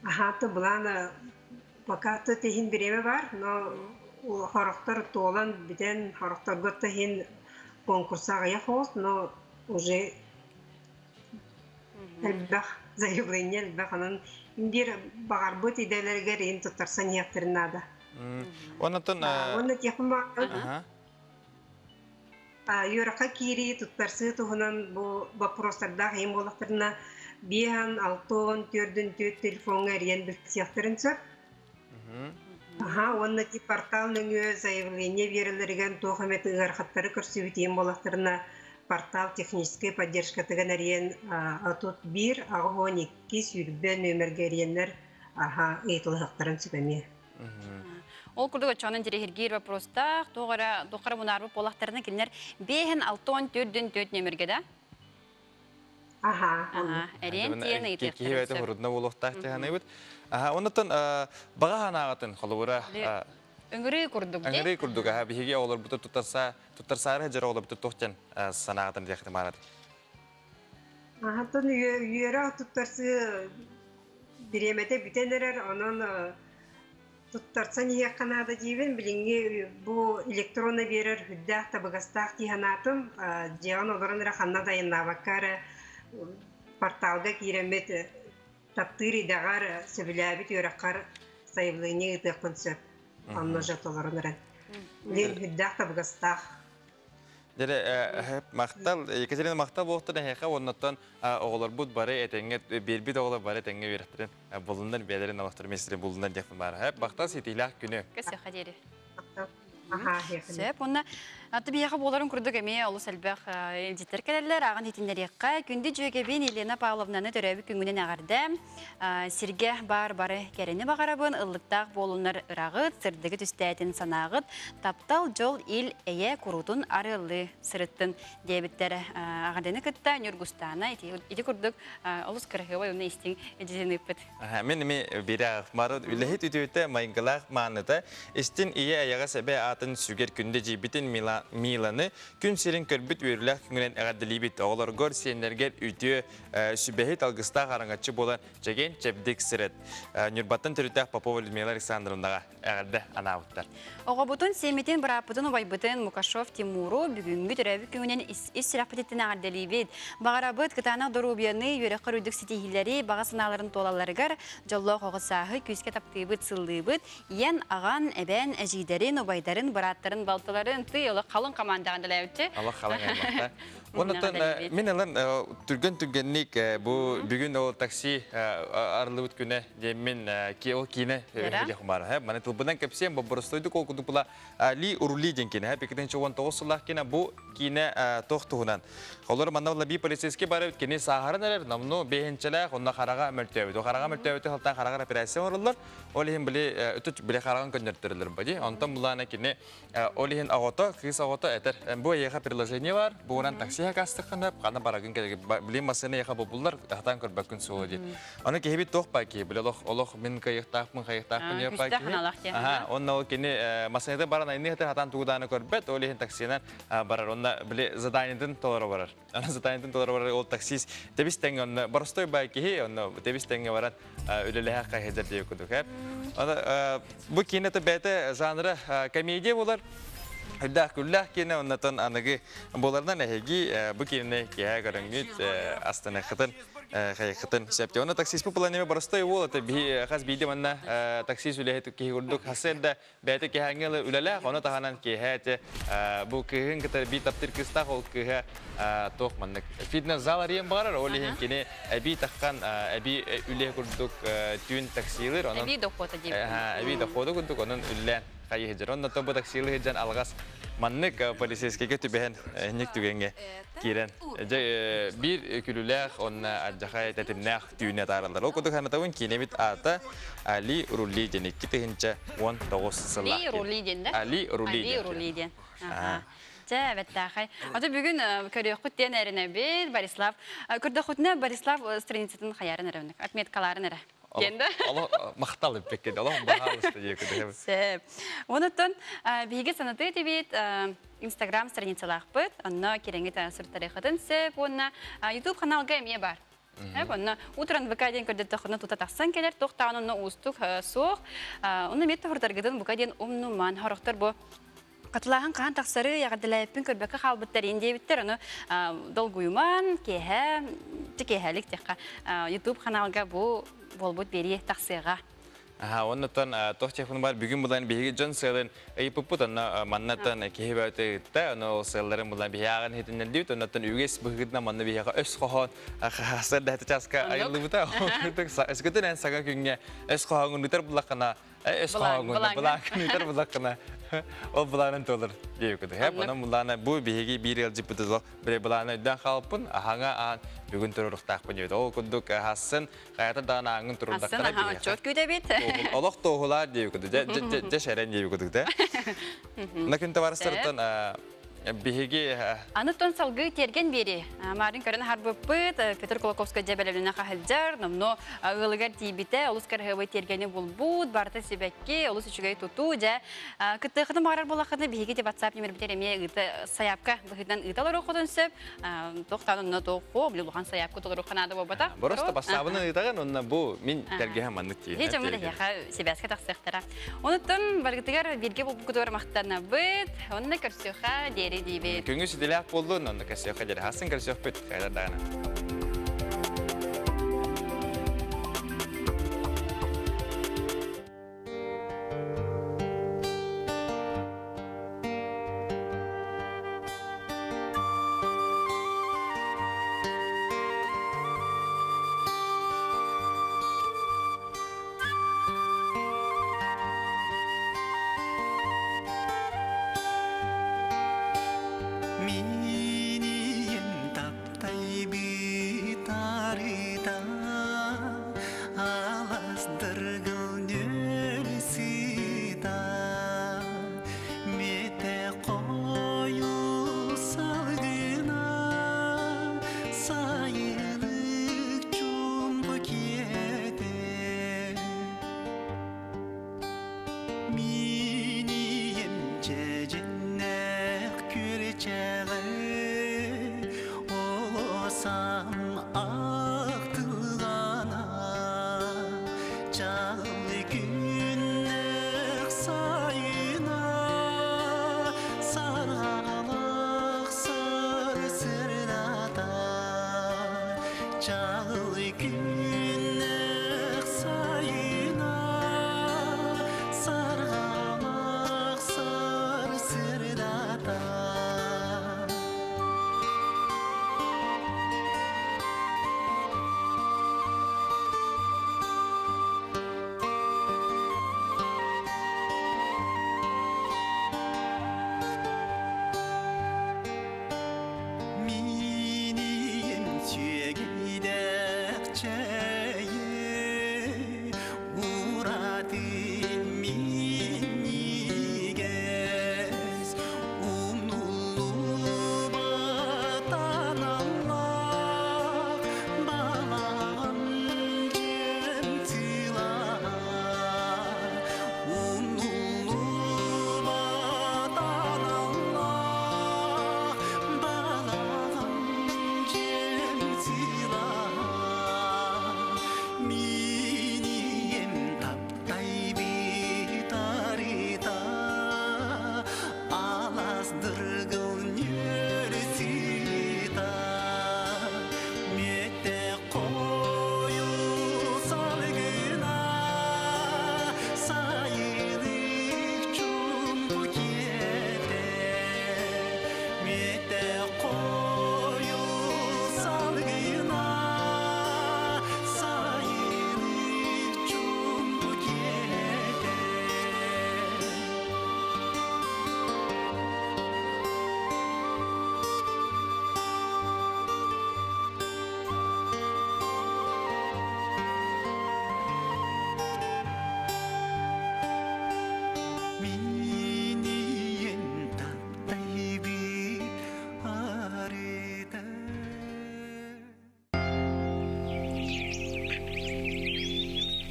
Аһааты былаан пока то тиһин бириэмэ бар, но хорохтор туолан бүтэн, хорохторго тиһин конкурса аҕыйах оҕус, но уже элбэх заявление элбэх, онон биир баҕарбыт идэлэригэр иһин туттарсан иһиэхтэрин наада. Оннотон Уонна тиэхпин Үөрэххэ киирии, туттарсыы туһунан бу боппуруостардаах ийэм буоллахтарына, биэһэн, алтыан, түөрдүн түөрт телефоҥҥа эрийэн билсиэхтэрин сөп. Аха, уонна ити портал нөҥүө заявление биэрэллэригэр туох эмэ ыарахаттары көрсүбүт ийэм буоллахтарына, портал техническэй поддержкатыгар эрийэн 31 82 20 нүөмэргэ эрийэннэр аха ыйыталаһыахтарын сөп эмиэ. Ол курдук оччоҕунан интэриэһиргиир вопростаах, туох эрэ туох эрэ мунаарбыт буоллахтарына кинилэр биэһин алтыан төрдүн төрт нөмүргэ да? Аха. Аха, эриэн тиэн ыйытыахтарын Киһи бэйэтэ сөп. хурудна буолуохтаах тиһаныыбыт. Аха, оннуттан баҕа санааҕытын холобура Ыҥырыы курдук дии. Ыҥырыы курдук, аха, биһиги оҕолорбутун туттарса туттарсаары сылдьар оҕолорбутун туох диэн санааҕытын диэххитин баарат. Аһаттан үөрэх туттарсыы бириэмэтэ бүтэн эрэр, онон туттарсан иһиэххэ наада диибин. Билиҥҥи бу электронно биэрэр үрдээх табыгастаах дии санаатым. Дьиэҕин олорон эрэ ханна да айаннаабакка эрэ порталга киирэммит таптыыр идэҕэр, сөбүлээбит үөрэххэр сайабылыанньа ыытыаххын сөп. Онно же толорон эрэн. Билин үрдээх табыгастаах. Дьэ, махтал, Екатерина махтал буолуохтун эһиэхэ уоннаттан оҕолорбут бары этэҥҥэ биэрбит оҕолор бары этэҥҥэ үөрэхтэрин булуннар бэйэлэрин олохторун миэстэлэрин булуннар диэхпин баара. Махтал ситиилээх күнү. Көсүөххэ диэри. Сөп. Уонна аты биһиэхэ буоларын курдук эмиэ олус элбэх илдьиттэр кэлэллэр. Ааҕан иһитиннэриэххэ. Күндү дьүөгэбин Елена Павловнаны төрөөбүт күҥҥүнэн эҕэрдэ. Сиргэ баар бары кэрэни баҕарабын, ыллыктаах буолуннар ыраҕыт, сырдыгы түстээтин санааҕыт, таптал, дьол, ил, эйэ куруутун арыаллыы сырыттын диэбиттэр. Аҕаданы кытта Ньургустаана ити курдук олус кыраһыабай уонна истиҥ дьиэни ыыппыт. Мин эми биирэ мары үлэһит үтүөтэ майгылаах мааныта истин ийэ эйэҕэс эбэ аатын сүгэр күндэ дьиибитин Миланы күн сирин көрбүт үөрүүлээх күҥүнэн эҕэрдэлиибит. Оҕолоргор, сиэннэргэр үтүө сүбэһит алгыстаах араҥаччы буолан чэгиэн чэбдик сырыт. Ньурбаттан төрүттээх Попова Людмила Александровнаҕа эҕэрдэ анаабыттар. Оҕобутун, сиэммитин, бырааппытын, убайбытын Мукашов Тимуру бүгүҥҥү төрөөбүт күҥүнэн ис сүрэхпититтэн эҕэрдэлиибит. Баҕарабыт кытаанах доруобуйаны, үөрэххэ үрдүк ситиһиилэри, баҕа санааларын туолалларыгар дьоллоох оҕо сааһы күүскэ таптыыбыт, сыллыыбыт. Ийэн, аҕан, эбэн, эдьиийдэрин, убайдарын, бырааттарын, балтыларын тый олох халыҥ хамаандаҕа дэлээбитчи. Олох халыҥ аймахта. Оннуттан мин ылан түргэн-түргэнник бу бүгүн ол такси арыллыбыт күнэ диэммин ол киинэ хумара. Маны тылбынан кэпсиэм бобборостойдук ол курдук була Ли Урули диэн киинэ. 2019 сыллаах киинэ бу киинэ туох туһунан. Олор манна була би полицейский бары кини сааһыран эрэр, номну бэһинчэлээх, онно хараҕа мөлтөөбүт. Хараҕа мөлтөөбүтү халтаан хараҕар операция оҥороллор. Ол иһин били өтүт били хараҕын көннөртөрөлөр бади. Онтон булаана кини Ол иһин оҕото, кыыс оҕото этэр, бу эйиэхэ предложение бар, буунан такси хакастыккына, хана барагын кэлги, билин массыына эйиэхэ бобуллар, хатаан көрбөккүн суола диир. Аны киһибит туох баа киһи, били олох, олох мин кыайыахтаахпын, хайыахтаахпын диэн баа киһи. Аха, онно ол кини массыыната баран айны хатан хатаан тугу дааны көрбөт, ол иһин таксинан барар, онно били заданиетын толоро барар. Аны заданиетын толоро барар, ол таксист тэбис тэҥҥэ онно боростой баа киһи, онно тэбис тэҥҥэ баран үлэлэһэ хайыһыдьар диэбит курдук. Аны бу киинэ бэйэтэ жанра комедия буолар. Үрдээх күллээх киинэ оннотон аныгы буоларынан эһиги бу киинэни киэһэ көрөҥҥүт астыныаххытын хайыххытын сөп. Онно таксист планеме боростой уол это биһи хас биирдии манна таксист үлэһит киһи курдук хасыарда бэйэтэ киэһээҥҥи ылы үлэлээх, ону таһынан киэһэ ити бу кыыһын кытары биир таптыыр кыыстаах, ол кыыһа туох маннык фитнес-зал арыйан баҕарар, ол иһин кини эбии таххан эбии үлэ курдук түүн таксилыыр, онон Эбии дохуота диэбит. Эбии дохуота курдук, онон үллээн хайыы сылдьар. Онно бу таксилыы сылдьан алҕас маннык полицейскийгэ түбэһэн инник түгэҥҥэ киирэн дьэ биир күлүүлээх уонна алдьархай тэтимнээх түүнү атаараллар. Ол курдук санатабын киинэбит аата Али Рули диэн 2019 сыллаах. Али Рули диэн да? Али Рули Али Рули диэн. Чэ, бэттээхэй. Аты бүгүн көрүөххүт диэн эрэнэбит, Борислав. Көрдөххүтүнэ Борислав страницатын хайарын эрэ отметкаларын эрэ. Диэн да? Махтал эппекке, олох баһаалыста диэкү. Сөп. Онуттан биһиги санатыы тибит Инстаграм страницалаахпыт. Онно кирэҥи сыртарыахытын сөп уонна YouTube каналга эмиэ бар. Онно утран ВК диэн көрдөттөххүнэ тута тахсан кэлэр, туох даҕаны онно уустук суох. Онно эмиэ тоһурдаргытын бука диэн умнуман хорохтор бу Катылааһын хаһан тахсары эҕэрдэлээппин көрбөккө хаалбыттар иин диэбиттэр. Ону долгуйуман, киэһэ, киэһэлик диэххэ, YouTube ханаалга бу буолбут биэрии тахсыаҕа. Аха, оннуттан туох телефон бар бүгүн булан биһиги дьон сыалын ыйыппыппыт, онно маннаттан киһи бөтө ыытта, ону ол сыалларын булан биһи ааҕан иһитиннэрдибит, оннуттан үгэс быһыытынан манна биһиэхэ өс хоһоон хасар дэһэтэ чааска айыллыбыта. Өскөтүн эн саҥа күҥҥэ өс хоһооҥун ыытар буллаххына, өс хоһооҥун былаакын ыытар буллаххына, ол былаанын туолар диэбиккит. Хэп, онон былаана бу биһиги биир ыалдьыппыт бire былаана өйдөөн хаалпын, аһаҥа аан бүгүн туруруктаахпын диэбит. Ол курдук хассын Хайата даҕаны ааҥҥын турурдахтара Астын аха отчуот күүтэбит. Олох туоһулаар диэбит дьэ дьэ шэрэн диэбит да. На күн табаарыстарыттан биһиги Аны тон салгыы тиэргэн биэри. Марын көрөн харбыппыт, Петр Кулаковскай дьэ бэлэмнэнэ хаһылдьар, номно ыалыгар тиийбитэ, олус кыраһыабай тиэргэни булбут, барыта сибэкки, олус үчүгэй тутуу, дьэ кыттыахытын баҕарар буоллаххытына биһиги те WhatsApp нөмербитигэр эмиэ ыыта сайаапка быһыытынан ыыта олоруоххутун сөп. Туохтаан онно туохху, били улахан сайаапка толоруохха наада буолбатах. Просто бассаабын ыытаҕын онно бу мин тэлгэһэм маннык тиийэн. Һи дьоммут эһиэхэ сибээскэ тахсыахтара. Онуттан баргытыгар бииргэ булбуккутугар махтанабыт. Онно көрсүөхэ диэри диибит. Күҥү ситилээх буоллун, онно көрсүөхэ диэри. Хасын көрсүөхпүт. Хайдар даҕаны.